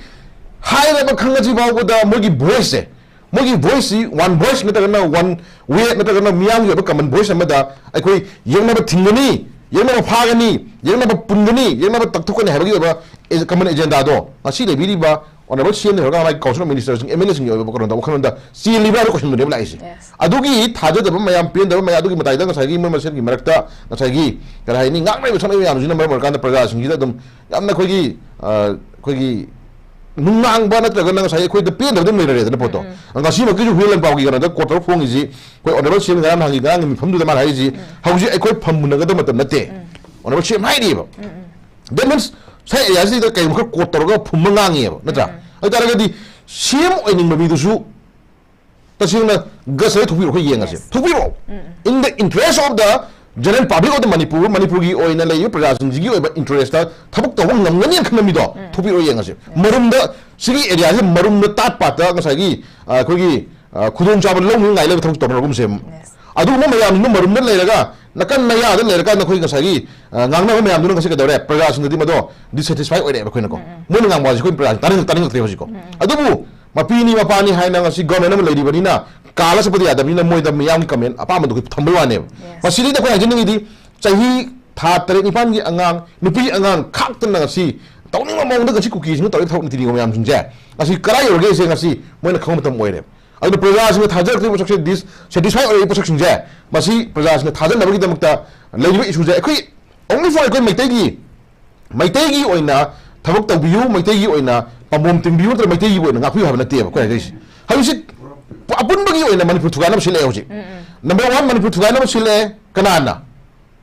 ꯍꯥꯏꯔꯕ ꯈꯪꯉꯁꯤ ꯐꯥꯎꯕꯗ ꯃꯣꯏꯒꯤ voice ꯁꯦ, ꯃꯣꯏꯒꯤ voice ꯁꯤ one voice ꯅꯠꯇ꯭ꯔꯒꯅ one way ꯅꯠꯇ꯭ꯔꯒꯅ ꯃꯤꯌꯥꯝꯒꯤ ꯑꯣꯏꯕ common voice ꯑꯃꯗ ꯑꯩꯈꯣꯏ ꯌꯦꯛꯅꯕ ꯊꯤꯡꯒꯅꯤ, ꯌꯦꯛꯅꯕ ꯐꯥꯒꯅꯤ, ꯌꯦꯛꯅꯕ ꯄꯨꯟꯒꯅꯤ, ꯌꯦꯛꯅꯕ ꯇꯛꯊꯣꯛꯀꯅꯤ ꯍꯥꯏꯕꯒꯤ ꯑꯣꯏꯕ ꯑꯦ-, common agenda ꯗꯣ ꯉꯁꯤ ꯂꯩꯕꯤꯔꯤꯕ Honourable C M ꯗꯒꯤ ꯍꯧꯔꯒ ꯃꯥꯒꯤ Council of Minister ꯁꯤꯡ, M L A ꯁꯤꯡꯒꯤ ꯑꯣꯏꯕ ꯋꯥꯈꯜꯂꯣꯟꯗ, ꯋꯥꯈꯜꯂꯣꯟꯗ ꯆꯦꯜꯂꯤꯕ꯭ꯔꯥ ꯍꯥꯏꯕ question ꯗꯨꯅꯦꯕ ꯂꯥꯛꯏꯁꯦ꯫ Yes. ꯑꯗꯨꯒꯤ ꯊꯥꯖꯗꯕ ꯃꯌꯥꯝ, ꯄꯦꯟꯗꯕ ꯃꯌꯥꯝ, ꯑꯗꯨꯒꯤ ꯃꯇꯥꯏꯗ ꯉꯁꯥꯏꯒꯤ ꯃꯣꯏ ꯃꯁꯦꯟꯒꯤ ꯃꯔꯛꯇ ꯉꯁꯥꯏꯒꯤ ꯀꯔꯤ ꯍꯥꯏꯅꯤ, ꯉꯥꯡꯅꯔꯤꯕ ꯁꯛꯅꯔꯤꯕ ꯃꯌꯥꯝꯁꯤꯅ ꯃꯔꯝ ꯑꯣꯏꯔꯀꯥꯟꯗ ꯄ꯭ꯔꯖꯥꯁꯤꯡꯁꯤꯗ ꯑꯗꯨꯝ ꯌꯥꯝꯅ ꯑꯩꯈꯣꯏꯒꯤ, ꯑ, ꯑꯩꯈꯣꯏꯒꯤ ꯅꯨꯡꯅꯥꯡꯕ ꯅꯠꯇ꯭ꯔꯒꯅ ꯉꯁꯥꯏ ꯑꯩꯈꯣꯏꯗ ꯄꯦꯟꯗꯕ ꯑꯗꯨꯝ ꯂꯩꯅꯔꯦꯗꯅ ꯄꯣꯠꯇꯣ꯫ ꯎꯝ, ꯎꯝ. ꯉꯁꯤꯃꯛꯀꯤꯁꯨ ꯍꯨꯏꯌꯦꯟ ꯂꯥꯟꯄꯥꯎꯒꯤ ꯀꯩꯅꯣꯗ ꯀꯣꯔꯠꯇ ꯐꯣꯡꯉꯤꯁꯤ ꯑꯩꯈꯣꯏ Honourable C M ꯉꯔꯥꯡ ꯅꯍꯥꯟꯒꯤ, ꯉꯔꯥꯡꯒꯤ ꯃꯤꯐꯝꯗꯨꯗ ꯃꯥꯅ ꯍꯥꯏꯔꯤꯁꯤ, ꯎꯝ. ꯍꯧꯖꯤꯛ ꯑꯩꯈꯣꯏ ꯐꯝ ꯃꯨꯟꯅꯒꯗꯕ ꯃꯇꯝ ꯅꯠꯇꯦ꯫ ꯎꯝ, ꯎꯝ. Honourable C M ꯍꯥꯏꯔꯤꯑꯕ꯫ Um, um. That means ꯉꯁꯥꯏ ꯑꯦꯔꯤꯌꯥꯁꯤꯗ ꯀꯩꯒꯨꯝꯕ ꯈꯔ ꯀꯣꯠ ꯇꯧꯔꯒ ꯐꯨꯝꯕ ꯉꯥꯡꯉꯦꯕ, ꯅꯠꯇ꯭ꯔꯥ? ꯑꯗꯨ ꯇꯥꯔꯒꯗꯤ ꯁꯤ ꯑꯦꯝ ꯑꯣꯏꯅꯤꯡꯕ ꯃꯤꯗꯨꯁꯨ ꯇꯁꯦꯡꯅ ꯒꯁ ꯂꯩꯔ ꯊꯣꯛꯄꯤꯔꯛꯑꯣ, ꯑꯩꯈꯣꯏ ꯌꯦꯡꯉꯁꯦ꯫ Yes. ꯊꯣꯛꯄꯤꯔꯛꯑꯣ꯫ In the interest of the general public of the Manipur, ꯃꯅꯤꯄꯨꯔꯒꯤ ꯑꯣꯏꯅ ꯂꯩꯔꯤꯕ ꯄ꯭ꯔꯖꯥꯁꯤꯡꯁꯤꯒꯤ ꯑꯣꯏꯕ ꯏꯟꯇꯔꯦꯁꯇ ꯊꯕꯛ ꯇꯧꯕ ꯉꯝꯒꯅꯤ ꯈꯟꯕ ꯃꯤꯗꯣ ꯊꯣꯛꯄꯤꯔꯛꯑꯣ ꯌꯦꯡꯉꯁꯦ꯫ ꯃꯔꯨꯝꯗ, ꯁꯤꯒꯤ ꯑꯦꯔꯤꯌꯥꯁꯤꯗ ꯃꯔꯨꯝꯗ ꯇꯥꯠ ꯄꯥꯠꯇ ꯉꯁꯥꯏꯒꯤ, ꯑ, ꯑꯩꯈꯣꯏꯒꯤ, ꯑ, ꯈꯨꯗꯣꯡꯆꯥꯕ ꯂꯧꯅꯉꯥꯏ ꯂꯩꯕ ꯊꯕꯛ ꯇꯧꯅꯔꯒꯨꯝꯁꯦ꯫ Yes. ꯑꯗꯨꯒꯨꯝꯕ ꯃꯌꯥꯝꯗꯨꯅ ꯃꯔꯨꯝꯗ ꯂꯩꯔꯒ ꯅꯥꯀꯟ ꯅꯌꯥꯗ ꯂꯩꯔꯀꯥꯟꯗ ꯑꯩꯈꯣꯏ ꯉꯁꯥꯏꯒꯤ, ꯑ, ꯉꯥꯡꯅꯕ ꯃꯌꯥꯝꯗꯨꯅ ꯉꯁꯤ ꯀꯩꯗꯧꯔꯦ? ꯄ꯭ꯔꯖꯥꯁꯤꯡꯗꯗꯤ ꯃꯗꯣ dissatisfy ꯑꯣꯏꯔꯛꯑꯦꯕ ꯑꯩꯈꯣꯏꯅꯀꯣ꯫ ꯃꯣꯏꯅ ꯉꯥꯡꯕ ꯍꯥꯏꯁꯦ ꯑꯩꯈꯣꯏ ꯄ꯭ꯔꯖꯥꯁꯤꯡ ꯇꯥꯅꯤꯡ-, ꯇꯥꯅꯤꯡꯉꯛꯇ꯭ꯔꯦ ꯍꯧꯖꯤꯛꯀꯣ꯫ ꯑꯗꯨꯕꯨ ꯃꯄꯤꯅꯤ ꯃꯄꯥꯅꯤ ꯍꯥꯏꯅ ꯉꯁꯤ ꯒꯣꯔꯃꯦꯟ ꯑꯃ ꯂꯩꯔꯤꯕꯅꯤꯅ ꯀꯥꯜꯂ ꯆꯠꯄꯗꯤ ꯌꯥꯗꯕꯅꯤꯅ ꯃꯣꯏꯗ ꯃꯤꯌꯥꯝꯒꯤ ꯀꯃꯦꯟ ꯑꯄꯥꯝꯕꯗꯨ ꯑꯩꯈꯣꯏ ꯊꯝꯕꯩ ꯋꯥꯅꯦꯕ꯫ Yes. ꯃꯁꯤꯗꯩꯗ ꯑꯩꯈꯣꯏ ꯍꯥꯏꯖꯅꯤꯡꯉꯤꯗꯤ ꯆꯍꯤ ꯊꯥ ꯇꯔꯦꯠ ꯅꯤꯄꯥꯟꯒꯤ ꯑꯉꯥꯡ, ꯅꯨꯄꯤ ꯑꯉꯥꯡ ꯈꯥꯛꯇꯅ ꯉꯁꯤ ꯇꯧꯅꯤꯡꯕ ꯃꯑꯣꯡꯗ ꯉꯁꯤ ꯀꯨꯀꯤꯁꯤꯡꯅ ꯇꯧꯔꯤꯕ ꯊꯕꯛ ꯅꯤꯇꯤ ꯅꯤꯌꯣꯝ ꯃꯌꯥꯝꯁꯤꯡꯁꯦ ꯉꯁꯤ ꯀꯗꯥꯏ ꯌꯧꯔꯒꯦꯁꯦ ꯉꯁꯤ ꯃꯣꯏꯅ ꯈꯪꯕ ꯃꯇꯝ ꯑꯣꯏꯔꯦ꯫ ꯑꯗꯨꯅ ꯄ꯭ꯔꯖꯥꯁꯤꯡꯅ ꯊꯥꯖꯔꯛꯇ꯭ꯔꯤꯕ ꯄꯣꯠꯁꯛꯁꯦ, dissatisfy ꯑꯣꯏꯔꯛꯏꯕ ꯄꯣꯠꯁꯛꯁꯤꯡꯁꯦ ꯃꯁꯤ ꯄ꯭ꯔꯖꯥꯁꯤꯡꯅ ꯊꯥꯖꯅꯕꯒꯤꯗꯃꯛꯇ ꯂꯩꯔꯤꯕ ꯏꯁꯨꯁꯦ ꯑꯩꯈꯣꯏ only for ꯑꯩꯈꯣꯏ ꯃꯩꯇꯩꯒꯤ, ꯃꯩꯇꯩꯒꯤ ꯑꯣꯏꯅ ꯊꯕꯛ ꯇꯧꯕꯤꯌꯨ, ꯃꯩꯇꯩꯒꯤ ꯑꯣꯏꯅ ꯄꯥꯝꯕꯣꯝ ꯇꯤꯡꯕꯤꯌꯨ ꯅꯠꯇ꯭ꯔꯒ ꯃꯩꯇꯩꯒꯤ ꯑꯣꯏꯅ ꯉꯥꯛꯄꯤꯌꯨ ꯍꯥꯏꯕ ꯅꯠꯇꯦꯕ ꯑꯩꯈꯣꯏ ꯍꯥꯏꯖꯔꯤꯁꯦ꯫ ꯍꯧꯖꯤꯛꯁꯤ ꯑꯄꯨꯟꯕꯒꯤ ꯑꯣꯏꯅ ꯃꯅꯤꯄꯨꯔ ꯊꯨꯒꯥꯏꯅꯕ ꯁꯤꯜꯂꯛꯑꯦ ꯍꯧꯖꯤꯛ꯫ Number one, Manipur ꯊꯨꯒꯥꯏꯅꯕ ꯁꯤꯜꯂꯛꯑꯦ꯫ ꯀꯅꯥꯅ?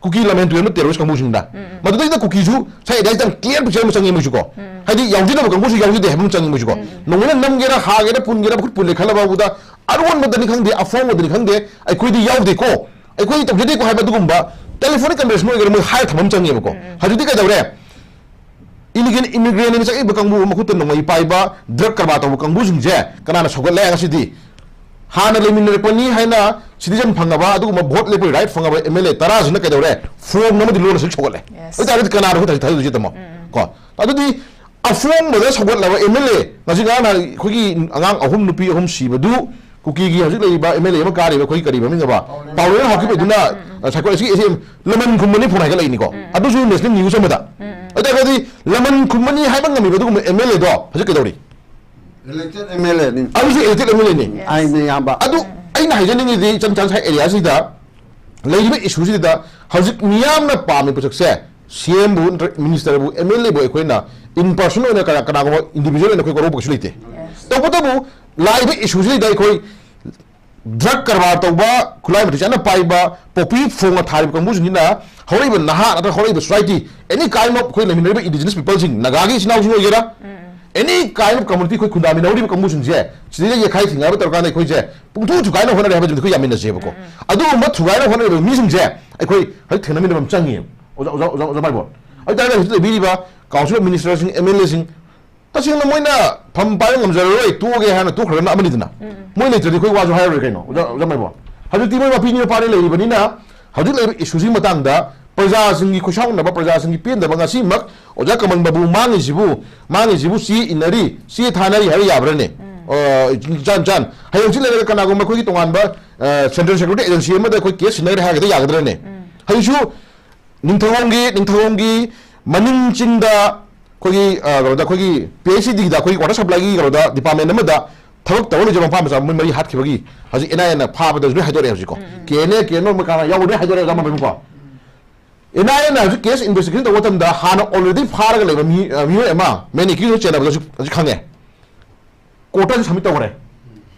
ꯀꯨꯀꯤ ꯂꯝꯍꯦꯟ ꯇꯨꯔꯦꯜ terrorist ꯀꯥꯡꯕꯨꯁꯤꯡꯗ꯫ ꯃꯗꯨꯗꯩꯗ ꯀꯨꯀꯤꯁꯨ ꯉꯁꯥꯏ ꯑꯗꯥꯏ ꯌꯥꯝ clear picture ꯑꯃ ꯆꯪꯉꯤ ꯃꯣꯏꯁꯨꯀꯣ꯫ ꯍꯥꯏꯗꯤ ꯌꯥꯎꯖꯗꯕ ꯀꯥꯡꯕꯨꯁꯨ ꯌꯥꯎꯖꯗꯦ ꯍꯥꯏꯕ ꯑꯃ ꯆꯪꯉꯤ ꯃꯣꯏꯁꯨꯀꯣ꯫ ꯅꯣꯡꯃꯩꯅ ꯅꯝꯒꯦꯔꯥ, ꯍꯥꯒꯦꯔꯥ, ꯄꯨꯟꯒꯦꯔꯥ, ꯃꯈꯨꯠ ꯄꯨꯜꯂꯦ ꯈꯜꯂꯕ ꯐꯥꯎꯕꯗ ꯑꯔꯣꯟꯕꯗꯅꯤ ꯈꯪꯗꯦ, ꯑꯐꯣꯡꯕꯗꯅꯤ ꯈꯪꯗꯦ, ꯑꯩꯈꯣꯏꯗꯤ ꯌꯥꯎꯗꯦꯀꯣ, ꯑꯩꯈꯣꯏꯗꯤ ꯇꯧꯖꯗꯦꯀꯣ ꯍꯥꯏꯕ ꯑꯗꯨꯒꯨꯝꯕ telephonic conversation ꯑꯣꯏꯒꯦꯔꯥ ꯃꯣꯏ ꯍꯥꯏꯔ ꯊꯝꯕ ꯑꯃ ꯆꯪꯉꯦꯕꯀꯣ꯫ ꯍꯧꯖꯤꯛꯇꯤ ꯀꯩꯗꯧꯔꯦ? Illegal immigrant ꯑꯅ ꯆꯠꯂꯤꯕ ꯀꯥꯡꯕꯨ, ꯃꯈꯨꯠꯇ ꯅꯣꯡꯃꯩ ꯄꯥꯏꯕ, drug ꯀꯔꯕꯥꯔ ꯇꯧꯕ ꯀꯥꯡꯕꯨꯁꯤꯡꯁꯦ ꯀꯅꯥꯅ ꯁꯧꯒꯠꯂꯦ ꯉꯁꯤꯗꯤ? ꯍꯥꯟꯅ ꯂꯩꯃꯤꯟꯅꯔꯛꯄꯅꯤ ꯍꯥꯏꯅ citizen ꯐꯪꯉꯕ, ꯑꯗꯨꯒꯨꯝꯕ vote ꯂꯦꯞꯄꯒꯤ right ꯐꯪꯉꯕ M L A ꯇꯔꯥꯁꯤꯅ ꯀꯩꯗꯧꯔꯦ? ꯐꯣꯡ ꯑꯃꯗꯤ ꯂꯣꯟꯅ ꯁꯤ ꯁꯧꯒꯠꯂꯦ꯫ Yes. ꯑꯗꯨ ꯇꯥꯔꯒꯗꯤ ꯀꯅꯥꯅꯣ ꯑꯩꯈꯣꯏ ꯊꯥꯖꯗꯣꯏꯁꯦ, ꯇꯥꯃꯣ? ꯀꯣ? ꯑꯗꯨꯗꯤ ꯑꯐꯣꯡꯕꯗ ꯁꯧꯒꯠꯂꯕ M L A, ꯉꯁꯤ ꯉꯔꯥꯡ ꯅꯍꯥꯟ ꯑꯩꯈꯣꯏꯒꯤ ꯑꯉꯥꯡ ꯑꯍꯨꯝ, ꯅꯨꯄꯤ ꯑꯍꯨꯝ ꯁꯤꯕꯗꯨ ꯀꯨꯀꯤꯒꯤ ꯍꯧꯖꯤꯛ ꯂꯩꯔꯤꯕ M L A ꯑꯃ ꯀꯥꯔꯤꯕ ꯑꯩꯈꯣꯏꯒꯤ ꯀꯔꯤ ꯃꯃꯤꯡ ꯑꯕ? ꯄꯥꯎꯔꯦꯜ ꯍꯥꯎꯈꯤꯕ ꯑꯗꯨꯅ, ꯎꯝ, ꯎꯝ, ꯁꯥꯏꯀꯣ ꯑꯁꯤꯒꯤ ꯑꯁꯤ ꯂꯃꯟ ꯈꯨꯝꯕꯅꯤ ꯐꯣꯟ ꯍꯥꯏꯒꯠꯂꯛꯏꯅꯤꯀꯣ꯫ ꯎꯝ, ꯎꯝ꯫ ꯑꯗꯨꯁꯨ national news ꯑꯃꯗ꯫ ꯎꯝ, ꯎꯝ꯫ ꯑꯗꯨ ꯇꯥꯔꯒꯗꯤ ꯂꯃꯟ ꯈꯨꯝꯕꯅꯤ ꯍꯥꯏꯕ ꯉꯝꯃꯤꯕ ꯑꯗꯨꯒꯨꯝꯕ M L A ꯗꯣ ꯍꯧꯖꯤꯛ ꯀꯩꯗꯧꯔꯤ? Elected M L A ꯅꯤ꯫ ꯑꯗꯨꯁꯨ elected M L A ꯅꯤ꯫ ꯑꯩꯅ ꯏꯌꯥꯝꯕ꯫ ꯑꯗꯨ ꯑꯩꯅ ꯍꯥꯏꯖꯅꯤꯡꯉꯤꯗꯤ ꯏꯆꯝ ꯆꯝꯅ ꯉꯁꯥꯏ area ꯁꯤꯗ ꯂꯩꯔꯤꯕ issue ꯁꯤꯗ ꯍꯧꯖꯤꯛ ꯃꯤꯌꯥꯝꯅ ꯄꯥꯝꯃꯤ ꯄꯣꯠꯁꯛꯁꯦ C M ꯕꯨ ꯅꯠꯇ꯭ꯔꯒ minister ꯕꯨ, M L A ꯕꯨ ꯑꯩꯈꯣꯏꯅ in person ꯑꯣꯏꯅ ꯀꯅꯥ-, ꯀꯅꯥꯒꯨꯝꯕ individual ꯑꯣꯏꯅ ꯑꯩꯈꯣꯏ ꯋꯥꯔꯧꯕ ꯀꯩꯁꯨ ꯂꯩꯇꯦ꯫ Yes. ꯇꯧꯕꯇꯕꯨ ꯂꯥꯛꯏꯕ issue ꯁꯤꯗ ꯑꯩꯈꯣꯏ ꯗ꯭ꯔꯒ ꯀꯔꯕꯥꯔ ꯇꯧꯕ, ꯈꯨꯠꯂꯥꯏ ꯃꯇꯤꯛ ꯆꯥꯅ ꯄꯥꯏꯕ, ꯄꯣꯄꯤ ꯐꯣꯡꯅ ꯊꯥꯔꯤꯕ ꯀꯥꯡꯕꯨꯁꯤꯡꯁꯤꯅ ꯍꯧꯔꯛꯏꯕ ꯅꯍꯥ ꯅꯠꯇ꯭ꯔꯒ ꯍꯧꯔꯛꯏꯕ society, any kind of ꯑꯩꯈꯣꯏ ꯂꯩꯃꯤꯟꯅꯔꯤꯕ indigenous peopleꯁꯤꯡ, ꯅꯥꯒꯥꯒꯤ ꯏꯆꯤꯟ ꯏꯅꯥꯎꯁꯤꯡ ꯑꯣꯏꯒꯦꯔꯥ, any kind of community ꯑꯩꯈꯣꯏ ꯈꯨꯟꯗꯥꯃꯤꯟꯅꯍꯧꯔꯤꯕ ꯀꯥꯡꯕꯨꯁꯤꯡꯁꯦ ꯁꯤꯗꯩꯗ ꯌꯦꯛꯈꯥꯏ ꯊꯤꯡꯒꯥꯏꯕ ꯇꯧꯔꯀꯥꯟꯗ ꯑꯩꯈꯣꯏꯁꯦ ꯄꯨꯡꯊꯨ ꯊꯨꯒꯥꯏꯅ ꯍꯣꯠꯅꯔꯦ ꯍꯥꯏꯕꯁꯤꯗꯤ ꯑꯩꯈꯣꯏ ꯌꯥꯃꯤꯟꯅꯁꯦꯕꯀꯣ꯫ ꯑꯗꯨꯒꯨꯝꯕ ꯊꯨꯒꯥꯏꯅ ꯍꯣꯠꯅꯔꯤꯕ ꯃꯤꯁꯤꯡꯁꯦ ꯑꯩꯈꯣꯏ ꯍꯧꯖꯤꯛ ꯊꯦꯡꯅꯃꯤꯟꯅꯕ ꯑꯃ ꯆꯪꯉꯤꯕ꯫ ꯑꯣꯖꯥ, ꯑꯣꯖꯥ, ꯑꯣꯖꯥ, ꯑꯣꯖꯥ ꯃꯥꯏꯕꯣꯟ, ꯑꯗꯨ ꯇꯥꯔꯒꯗꯤ ꯍꯧꯖꯤꯛ ꯂꯩꯕꯤꯔꯤꯕ council of ministerꯁꯤꯡ, MLAꯁꯤꯡ, ꯇꯁꯦꯡꯅ ꯃꯣꯏꯅ ꯐꯝ ꯄꯥꯏꯕ ꯉꯝꯖꯔꯔꯣꯏ, ꯇꯣꯛꯑꯒꯦ ꯍꯥꯏꯅ ꯇꯣꯛꯈ꯭ꯔꯒꯅ ꯑꯃꯅꯤꯗꯅ꯫ ꯃꯣꯏ ꯂꯩꯇ꯭ꯔꯗꯤ ꯑꯩꯈꯣꯏ ꯋꯥꯁꯨ ꯍꯥꯏꯔꯔꯣꯏ ꯀꯩꯅꯣ, ꯑꯣꯖꯥ, ꯑꯣꯖꯥ ꯃꯥꯏꯕꯣꯟ꯫ ꯍꯧꯖꯤꯛꯇꯤ ꯃꯣꯏ ꯃꯄꯤ ꯅꯨꯄꯥꯅ ꯂꯩꯔꯤꯕꯅꯤꯅ ꯍꯧꯖꯤꯛ ꯂꯩꯔꯤꯕ issueꯁꯤꯒꯤ ꯃꯇꯥꯡꯗ ꯄ꯭ꯔꯖꯥꯁꯤꯡꯒꯤ ꯈꯣꯏꯁꯥꯎꯅꯕ, ꯄ꯭ꯔꯖꯥꯁꯤꯡꯒꯤ ꯄꯦꯟꯗꯕ, ꯉꯁꯤꯃꯛ ꯑꯣꯖꯥ ꯀꯃꯜ ꯕꯥꯕꯨ ꯃꯥꯡꯉꯤꯁꯤꯕꯨ, ꯃꯥꯡꯉꯤꯁꯤꯕꯨ ꯆꯦ ꯏꯟꯅꯔꯤ, ꯆꯦ ꯊꯥꯅꯔꯤ ꯍꯥꯏꯕ ꯌꯥꯕ꯭ꯔꯅꯦ? ꯑ, ꯆꯥꯟ, ꯆꯥꯟ꯫ ꯍꯌꯦꯡ ꯍꯧꯖꯤꯛ ꯂꯩꯔꯒ ꯀꯅꯥꯒꯨꯝꯕ ꯑꯩꯈꯣꯏꯒꯤ ꯇꯣꯉꯥꯟꯕ, ꯑ, central security agency ꯑꯃꯗ ꯑꯩꯈꯣꯏ case ꯁꯤꯟꯅꯈ꯭ꯔꯦ ꯍꯥꯏꯔꯒꯗꯤ ꯌꯥꯒꯗ꯭ꯔꯅꯦ? ꯍꯧꯖꯤꯛꯁꯨ ꯅꯤꯡꯊꯧꯈꯣꯡꯒꯤ, ꯅꯤꯡꯊꯧꯈꯣꯡꯒꯤ ꯃꯅꯤꯡ ꯆꯤꯡꯗ ꯑꯩꯈꯣꯏꯒꯤ, ꯑ, ꯀꯩꯅꯣꯗ ꯑꯩꯈꯣꯏꯒꯤ PHEDꯗ ꯑꯩꯈꯣꯏꯒꯤ water supplyꯒꯤ ꯀꯩꯅꯣꯗ department ꯑꯃꯗ ꯊꯕꯛ ꯇꯧꯔ ꯂꯩꯖꯕ ꯃꯄꯥ ꯃꯆꯥ ꯃꯣꯏ ꯃꯔꯤ ꯍꯥꯠꯈꯤꯕꯒꯤ ꯍꯧꯖꯤꯛ NIAꯅ ꯐꯥꯕꯗꯁꯨ ꯂꯣꯏ ꯍꯥꯏꯗꯣꯔꯛꯑꯦ ꯍꯧꯖꯤꯛꯀꯣ꯫ KNA, KNO ꯃꯣꯏ ꯀꯅꯥ ꯌꯥꯎꯕ ꯂꯣꯏ ꯍꯥꯏꯗꯣꯔꯛꯑꯦ ꯑꯣꯖꯥ ꯃꯥꯏꯕꯣꯟꯀꯣ꯫ NIAꯅ ꯍꯧꯖꯤꯛ case investigation ꯇꯧꯕ ꯃꯇꯝꯗ ꯍꯥꯟꯅ already ꯐꯥꯔꯒ ꯂꯩꯕ ꯃꯤ, ꯑ, ꯃꯤꯑꯣꯏ ꯑꯃ, main accuseꯗ ꯆꯦꯟꯅꯕꯗꯁꯨ ꯍꯧꯖꯤꯛ ꯈꯪꯉꯦ꯫ Courtꯇꯁꯨ submit ꯇꯧꯈ꯭ꯔꯦ꯫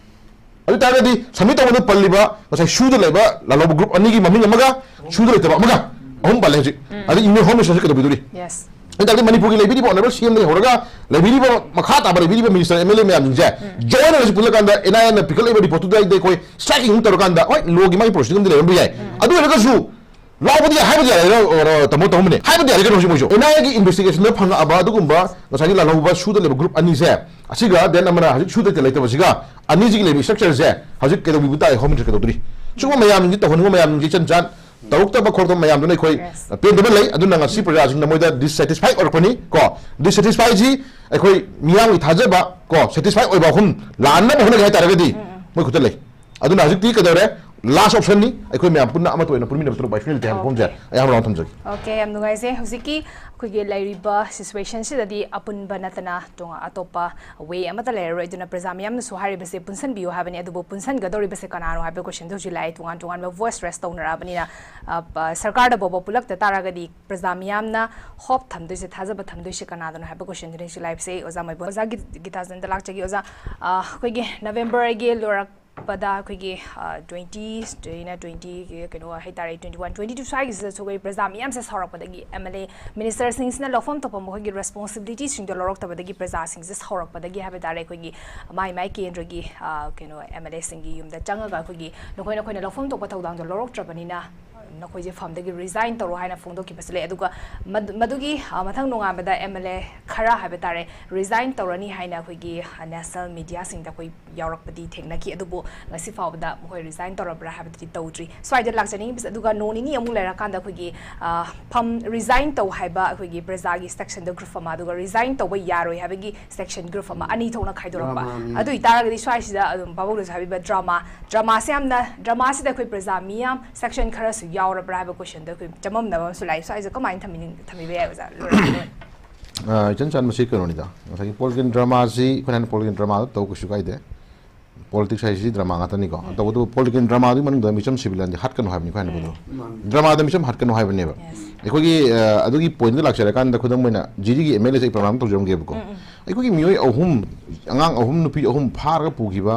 ꯑꯗꯨ ꯇꯥꯔꯒꯗꯤ submit ꯇꯧꯕꯗ ꯄꯜꯂꯤꯕ ꯉꯁꯥꯏ ꯁꯨꯗ ꯂꯩꯕ ꯂꯥꯜꯍꯧꯕ group ꯑꯅꯤꯒꯤ ꯃꯃꯤꯡ ꯑꯃꯒ ꯁꯨꯗ ꯂꯩꯇꯕ ꯑꯃꯒ ꯑꯍꯨꯝ ꯄꯜꯂꯦ ꯍꯧꯖꯤꯛ꯫ ꯑꯗꯨ Union Home Ministerꯁꯤ ꯀꯩꯗꯧꯕꯤꯗꯣꯔꯤ? Yes. ꯑꯗꯨ ꯇꯥꯔꯗꯤ ꯃꯅꯤꯄꯨꯔꯒꯤ ꯂꯩꯕꯤꯔꯤꯕ honourable CMꯗꯒꯤ ꯍꯧꯔꯒ ꯂꯩꯕꯤꯔꯤꯕ ꯃꯈꯥ ꯇꯥꯕ ꯂꯩꯕꯤꯔꯤꯕ minister, MLA ꯃꯌꯥꯝꯁꯤꯡꯁꯦ join ꯑꯣꯏꯅ ꯄꯨꯜꯂꯀꯥꯟꯗ NIAꯅ ꯄꯤꯈꯠꯂꯛꯏꯕ reportꯇꯨꯗ ꯑꯩꯈꯣꯏ striking ꯑꯃ ꯇꯧꯔꯀꯥꯟꯗ, ꯍꯣꯏ, lawꯒꯤ ꯃꯥꯒꯤ proceeding ꯑꯃꯗꯤ ꯂꯩꯔꯝꯕ ꯌꯥꯏ꯫ ꯑꯗꯨ ꯑꯣꯏꯔꯒꯁꯨ ꯂꯥꯎꯕꯗꯤ ꯌꯥꯏ, ꯍꯥꯏꯕꯗꯤ ꯌꯥꯔꯦ, ꯇꯥꯃꯣ, ꯇꯥꯃꯣꯅꯦ꯫ ꯍꯥꯏꯕꯗꯤ ꯌꯥꯔꯦ ꯀꯩꯅꯣ ꯍꯧꯖꯤꯛ ꯃꯣꯏꯁꯨ꯫ NIAꯒꯤ investigationꯗ ꯐꯪꯉꯛꯑꯕ ꯑꯗꯨꯒꯨꯝꯕ ꯉꯁꯥꯏꯒꯤ ꯂꯥꯜꯍꯧꯕ ꯁꯨꯗ ꯂꯩꯕ group ꯑꯅꯤꯁꯦ, ꯑꯁꯤꯒ then ꯑꯃꯅ ꯍꯧꯖꯤꯛ ꯁꯨꯗ ꯂꯩꯇꯕꯁꯤꯒ ꯑꯅꯤꯁꯤꯒꯤ ꯂꯩꯕ structureꯁꯦ ꯍꯧꯖꯤꯛ ꯀꯩꯗꯧꯕꯤꯕ ꯇꯥꯏ, Home Minister ꯀꯩꯗꯧꯗꯣꯔꯤ? ꯁꯤꯒꯨꯝꯕ ꯃꯌꯥꯝꯁꯤ ꯇꯧꯍꯟꯅꯤꯡꯕ ꯃꯌꯥꯝꯁꯤ ꯏꯆꯟ ꯆꯥꯟ ꯇꯧꯔꯛꯇꯕ ꯈꯣꯠꯇꯕ ꯃꯌꯥꯝꯗꯨꯅ ꯑꯩꯈꯣꯏ Yes. ꯄꯦꯟꯗꯕ ꯂꯩ꯫ ꯑꯗꯨꯅ ꯉꯁꯤ ꯄ꯭ꯔꯖꯥꯁꯤꯡꯅ ꯃꯣꯏꯗ dissatisfied ꯑꯣꯏꯔꯛꯄꯅꯤ ꯀꯣ꯫ Dissatisfyꯁꯤ ꯑꯩꯈꯣꯏ ꯃꯤꯌꯥꯝꯒꯤ ꯊꯥꯖꯕ ꯀꯣ, satisfy ꯑꯣꯏꯕ ꯑꯍꯨꯝ ꯂꯥꯟꯅꯕ ꯍꯣꯠꯅꯒꯦ ꯍꯥꯏ ꯇꯥꯔꯒꯗꯤ ꯃꯣꯏ ꯈꯨꯠꯇ ꯂꯩ꯫ ꯑꯗꯨꯅ ꯍꯧꯖꯤꯛꯇꯤ ꯀꯩꯗꯧꯔꯦ? Last optionꯅꯤ꯫ ꯑꯩꯈꯣꯏ ꯃꯌꯥꯝ ꯄꯨꯟꯅ ꯑꯃꯠꯇ ꯑꯣꯏꯅ ꯄꯨꯟꯃꯤꯟꯅꯕ ꯊꯕꯛ ꯄꯥꯏꯈꯠꯃꯤꯟꯅꯁꯦ ꯍꯥꯏꯕ ꯋꯥꯐꯝꯁꯦ ꯑꯩ ꯍꯥꯏꯕ ꯋꯥꯐꯝ ꯊꯝꯖꯒꯦ꯫ Okay, ꯌꯥꯝ ꯅꯨꯡꯉꯥꯏꯖꯩ꯫ ꯍꯧꯖꯤꯛꯀꯤ ꯑꯩꯈꯣꯏꯒꯤ ꯂꯩꯔꯤꯕ situationꯁꯤꯗꯗꯤ ꯑꯄꯨꯟꯕ ꯅꯠꯇꯅ ꯇꯣꯉꯥꯟ ꯑꯇꯣꯞꯄ way ꯑꯃꯠꯇ ꯂꯩꯔꯔꯣꯏ꯫ ꯑꯗꯨꯅ ꯄ꯭ꯔꯖꯥ ꯃꯤꯌꯥꯝꯅꯁꯨ ꯍꯥꯏꯔꯤꯕꯁꯦ ꯄꯨꯟꯁꯤꯟꯕꯤꯌꯨ ꯍꯥꯏꯕꯅꯤ꯫ ꯑꯗꯨꯕꯨ ꯄꯨꯟꯁꯤꯟꯒꯗꯧꯔꯤꯕꯁꯦ ꯀꯅꯥꯅꯣ ꯍꯥꯏꯕ questionꯗꯨ ꯍꯧꯖꯤꯛ ꯂꯥꯛꯑꯦ꯫ ꯇꯣꯉꯥꯟ ꯇꯣꯉꯥꯟꯕ voice raise ꯇꯧꯅꯔꯛꯑꯕꯅꯤꯅ, ꯑ, ꯄ-, ꯁꯔꯀꯥꯔꯗ ꯐꯥꯎꯕ ꯄꯨꯜꯂꯛꯇ ꯇꯥꯔꯒꯗꯤ ꯄ꯭ꯔꯖꯥ ꯃꯤꯌꯥꯝꯅ hope ꯊꯝꯗꯣꯏꯁꯦ, ꯊꯥꯖꯕ ꯊꯝꯗꯣꯏꯁꯦ ꯀꯅꯥꯗꯅꯣ ꯍꯥꯏꯕ questionꯗꯨꯅꯤ ꯍꯧꯖꯤꯛ ꯂꯥꯛꯏꯕꯁꯦ꯫ ꯑꯣꯖꯥ ꯃꯥꯏꯕꯣꯟ, ꯑꯣꯖꯥ ꯒꯤ-, ꯒꯤꯇꯥꯆꯟꯗ ꯂꯥꯛꯆꯒꯦ꯫ ꯑꯣꯖꯥ, ꯑ, ꯑꯩꯈꯣꯏꯒꯤ Novemberꯒꯤ ꯂꯣꯏꯔꯛ ꯄꯗ ꯑꯩꯈꯣꯏꯒꯤ ꯇ꯭ꯋꯦꯟꯇꯤ ꯇ꯭ꯋꯦꯟꯇꯤ ꯀꯩꯅꯣ ꯍꯥꯏꯇꯥꯔꯦ, ꯇ꯭ꯋꯦꯟꯇꯤ ꯋꯥꯟ ꯇ꯭ꯋꯦꯟꯇꯤ ꯇꯨ ꯁ꯭ꯋꯥꯏꯒꯤꯁꯤꯗꯁꯨ ꯑꯩꯈꯣꯏ ꯄ꯭ꯔꯖꯥ ꯃꯤꯌꯥꯝꯁꯦ ꯁꯥꯎꯔꯛꯄꯗꯒꯤ ꯑꯦꯝ ꯑꯦꯜ ꯑꯦ ꯃꯤꯅꯤꯁꯇꯔꯁꯤꯡꯁꯤꯅ ꯂꯧꯐꯝ ꯊꯣꯛꯄ ꯃꯈꯣꯏꯒꯤ ꯔꯦꯁꯄꯣꯟꯁꯤꯕꯤꯂꯤꯇꯤꯁꯤꯡꯗꯣ ꯂꯧꯔꯛꯇꯕꯗꯒꯤ ꯄ꯭ꯔꯖꯥꯁꯤꯡꯁꯦ ꯁꯥꯎꯔꯛꯄꯗꯒꯤ ꯍꯥꯏꯕ ꯇꯥꯔꯦ, ꯑꯩꯈꯣꯏꯒꯤ ꯃꯥꯏ ꯃꯥꯏ ꯀꯦꯟꯗ꯭ꯔꯒꯤ ꯀꯩꯅꯣ ꯑꯦꯝ ꯑꯦꯜ ꯑꯦꯁꯤꯡꯒꯤ ꯌꯨꯝꯗ ꯆꯪꯉꯒ ꯑꯩꯈꯣꯏꯒꯤ ꯅꯈꯣꯏ ꯅꯈꯣꯏꯅ ꯂꯧꯐꯝ ꯊꯣꯛꯄ ꯊꯧꯗꯥꯡꯗꯣ ꯂꯧꯔꯛꯇ꯭ꯔꯕꯅꯤꯅ ꯅꯈꯣꯏꯁꯦ ꯐꯝꯗꯒꯤ ꯔꯤꯖꯥꯏꯟ ꯇꯧꯔꯣ ꯍꯥꯏꯅ ꯐꯣꯡꯗꯣꯛꯈꯤꯕꯁꯨ ꯂꯩ꯫ ꯑꯗꯨꯒ ꯃꯗꯨꯒꯤ ꯃꯊꯪ ꯅꯣꯡꯉꯥꯟꯕꯗ ꯑꯦꯝ ꯑꯦꯜ ꯑꯦ ꯈꯔ ꯍꯥꯏꯕ ꯇꯥꯔꯦ, ꯔꯤꯖꯥꯏꯟ ꯇꯧꯔꯅꯤ ꯍꯥꯏꯅ ꯑꯩꯈꯣꯏꯒꯤ ꯅꯦꯁꯅꯦꯜ ꯃꯤꯗꯤꯌꯥꯁꯤꯡꯗ ꯑꯩꯈꯣꯏ ꯌꯥꯎꯔꯛꯄꯗꯤ ꯊꯦꯡꯅꯈꯤ꯫ ꯑꯗꯨꯕꯨ ꯉꯁꯤ ꯐꯥꯎꯕꯗ ꯃꯈꯣꯏ ꯔꯤꯖꯥꯏꯟ ꯇꯧꯔꯕ꯭ꯔꯥ ꯍꯥꯏꯕꯗꯨꯗꯤ ꯇꯧꯗ꯭ꯔꯤ꯫ ꯁ꯭ꯋꯥꯏꯗ ꯂꯥꯛꯆꯅꯤꯡꯉꯤꯕꯁꯦ, ꯑꯗꯨꯒ ꯅꯣꯡ ꯅꯤꯅꯤ ꯑꯃꯨꯛ ꯂꯩꯔꯀꯥꯟꯗ ꯑꯩꯈꯣꯏꯒꯤ ꯐꯝ ꯔꯤꯖꯥꯏꯟ ꯇꯧ ꯍꯥꯏꯕ ꯑꯩꯈꯣꯏꯒꯤ ꯄ꯭ꯔꯖꯥꯒꯤ ꯁꯦꯛꯁꯟꯗ ꯒ꯭ꯔꯨꯞ ꯑꯃ, ꯑꯗꯨꯒ ꯔꯤꯖꯥꯏꯟ ꯇꯧꯕ ꯌꯥꯔꯣꯏ ꯍꯥꯏꯕꯒꯤ ꯁꯦꯛꯁꯟ ꯒ꯭ꯔꯨꯞ ꯑꯃ, ꯑꯅꯤ ꯊꯣꯛꯅ ꯈꯥꯏꯗꯣꯔꯛꯄ꯫ ꯑꯗꯨ ꯑꯣꯏꯇꯥꯔꯒꯗꯤ ꯁ꯭ꯋꯥꯏꯁꯤꯗ ꯑꯗꯨꯝ ꯄꯥꯕꯨꯡꯅꯁꯨ ꯍꯥꯏꯕꯤꯕ ꯗ꯭ꯔꯃꯥ, ꯗ꯭ꯔꯃꯥꯁꯦ ꯌꯥꯝꯅ, ꯗ꯭ꯔꯃꯥꯁꯤꯗ ꯑꯩꯈꯣꯏ ꯄ꯭ꯔꯖꯥ ꯃꯤꯌꯥꯝ ꯁꯦꯛꯁꯟ ꯈꯔꯁꯨ ꯌꯥꯎꯔꯕ꯭ꯔꯥ ꯍꯥꯏꯕ ꯀꯣꯏꯁꯟꯗꯣ ꯑꯩꯈꯣꯏ ꯆꯃꯝꯅꯕ ꯑꯃꯁꯨ ꯂꯥꯛꯏ꯫ ꯁ꯭ꯋꯥꯏꯁꯦ ꯀꯃꯥꯏꯅ ꯊꯝꯕꯤꯅꯤꯡ-, ꯊꯝꯕꯤꯕ ꯌꯥꯏ, ꯑꯣꯖꯥ? ꯂꯣꯏꯔꯛꯄꯗ ꯑꯣꯏꯅ꯫ ꯑ, ꯏꯆꯟ ꯆꯟ, ꯃꯁꯤ ꯀꯩꯅꯣꯅꯤꯗ, ꯉꯁꯥꯏꯒꯤ ꯄꯣꯂꯤꯇꯤꯀꯦꯜ ꯗ꯭ꯔꯃꯥꯁꯤ ꯑꯩꯈꯣꯏꯅ ꯍꯥꯏꯅ ꯄꯣꯂꯤꯇꯤꯀꯦꯜ ꯗ꯭ꯔꯃꯥꯗ ꯇꯧ ꯀꯩꯁꯨ ꯀꯥꯏꯗꯦ꯫ ꯄꯣꯂꯤꯇꯤꯛꯁ ꯍꯥꯏꯁꯤ ꯗ꯭ꯔꯃꯥ ꯉꯥꯛꯇꯅꯤꯀꯣ꯫ ꯎꯝ꯫ ꯇꯧꯕꯇꯕꯨ ꯄꯣꯂꯤꯇꯤꯀꯦꯜ ꯗ꯭ꯔꯃꯥꯗꯨꯒꯤ ꯃꯅꯨꯡꯗ ꯃꯤꯆꯝ ꯁꯤꯕꯤꯂꯤꯌꯟꯗꯤ ꯍꯥꯠꯀꯅꯨ ꯍꯥꯏꯕꯅꯤ ꯑꯩꯈꯣꯏ ꯍꯥꯏꯅ ꯎꯝ꯫ ꯄꯣꯠꯇꯣ꯫ ꯃꯥꯅꯤ꯫ ꯗ꯭ꯔꯃꯥꯗ ꯃꯤꯆꯝ ꯍꯥꯠꯀꯅꯨ ꯍꯥꯏꯕꯅꯦꯕ꯫ Yes꯫ ꯑꯩꯈꯣꯏꯒꯤ, ꯑ, ꯑꯗꯨꯒꯤ ꯄꯣꯏꯟꯗ ꯂꯥꯛꯆꯔꯀꯥꯟꯗ ꯈꯨꯗꯝ ꯑꯣꯏꯅ ꯖꯤꯔꯤꯒꯤ ꯑꯦꯝ ꯑꯦꯜ ꯑꯦꯁꯦ ꯑꯩ ꯄ꯭ꯔꯣꯒ꯭ꯔꯥꯝ ꯇꯧꯖꯔꯝꯒꯦꯕꯀꯣ꯫ ꯎꯝ, ꯎꯝ꯫ ꯑꯩꯈꯣꯏꯒꯤ ꯃꯤꯑꯣꯏ ꯑꯍꯨꯝ, ꯑꯉꯥꯡ ꯑꯍꯨꯝ, ꯅꯨꯄꯤ ꯑꯍꯨꯝ ꯐꯥꯔꯒ ꯄꯨꯈꯤꯕ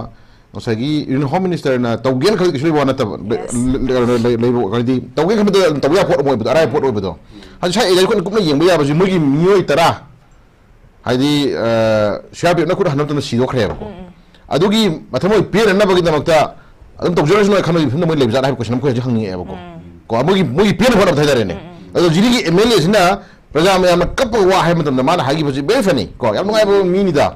ꯉꯁꯥꯏꯒꯤ ꯌꯨꯅꯤꯌꯟ ꯍꯣꯝ ꯃꯤꯅꯤꯁꯇꯔꯅ ꯇꯧꯒꯦꯅ ꯈꯜꯂꯤ ꯀꯩꯁꯨ ꯂꯩꯕ ꯋꯥ ꯅꯠꯇꯕ꯫ ꯂꯩ-, Yes꯫ ꯂꯩ-, ꯂꯩ-, ꯂꯩ-, ꯂꯩꯕ ꯍꯥꯏꯗꯤ ꯇꯧꯒꯦ ꯈꯟꯕꯗ ꯑꯗꯨꯝ ꯇꯧꯕ ꯌꯥꯕ ꯄꯣꯠ ꯑꯃ ꯑꯣꯏꯕꯗꯣ, ꯑꯔꯥꯏꯕ ꯄꯣꯠ ꯎꯝ꯫ ꯑꯣꯏꯕꯗꯣ꯫ Yes꯫ ꯍꯥꯏꯗꯤ ꯁ꯭ꯋꯥꯏ ꯑꯦꯔꯤꯌꯥꯁꯦ ꯑꯩꯈꯣꯏꯅ ꯀꯨꯞꯅ ꯌꯦꯡꯕ ꯌꯥꯕꯁꯤ ꯃꯣꯏꯒꯤ ꯃꯤꯑꯣꯏ ꯇꯔꯥ, ꯍꯥꯏꯗꯤ, ꯑ, ꯁꯤ ꯑꯥꯔ ꯄꯤ ꯑꯦꯐꯅ ꯈꯨꯠ ꯍꯟꯅ ꯃꯇꯝꯗ ꯁꯤꯗꯣꯛꯈ꯭ꯔꯦꯕꯀꯣ꯫ ꯎꯝ, ꯎꯝ꯫ ꯑꯗꯨꯒꯤ ꯃꯊꯃꯣꯏ ꯄꯦꯟꯅꯅꯕꯒꯤꯗꯃꯛꯇ ꯑꯗꯨꯝ ꯇꯧꯖꯔꯁꯅꯨ ꯍꯥꯏꯅ ꯈꯟꯕꯒꯤ ꯐꯤꯕꯝꯗ ꯃꯣꯏ ꯂꯩꯕꯖꯥꯠꯅ ꯍꯥꯏꯕ ꯀꯣꯏꯁꯟ ꯑꯃ ꯑꯩꯈꯣꯏ ꯍꯧꯖꯤꯛ ꯍꯪꯅꯤꯡꯉꯛꯑꯦꯕꯀꯣ꯫ ꯎꯝ꯫ ꯀꯣ, ꯃꯣꯏꯒꯤ, ꯃꯣꯏꯒꯤ ꯄꯦꯟꯅꯕ ꯍꯣꯠꯅꯕꯗ ꯍꯥꯏꯇꯥꯔꯦꯅꯦ꯫ ꯎꯝ, ꯎꯝ꯫ ꯑꯗꯣ ꯖꯤꯔꯤꯒꯤ ꯑꯦꯝ ꯑꯦꯜ ꯑꯦꯁꯤꯅ ꯄ꯭ꯔꯖꯥ ꯃꯌꯥꯝꯅ ꯀꯞꯄꯒ ꯋꯥ ꯍꯥꯏꯕ ꯃꯇꯝꯗ ꯃꯥꯅ ꯍꯥꯏꯈꯤꯕꯁꯤ very funny ꯀꯣ, ꯌꯥꯝ ꯅꯨꯡꯉꯥꯏꯕ ꯃꯤꯅꯤꯗ꯫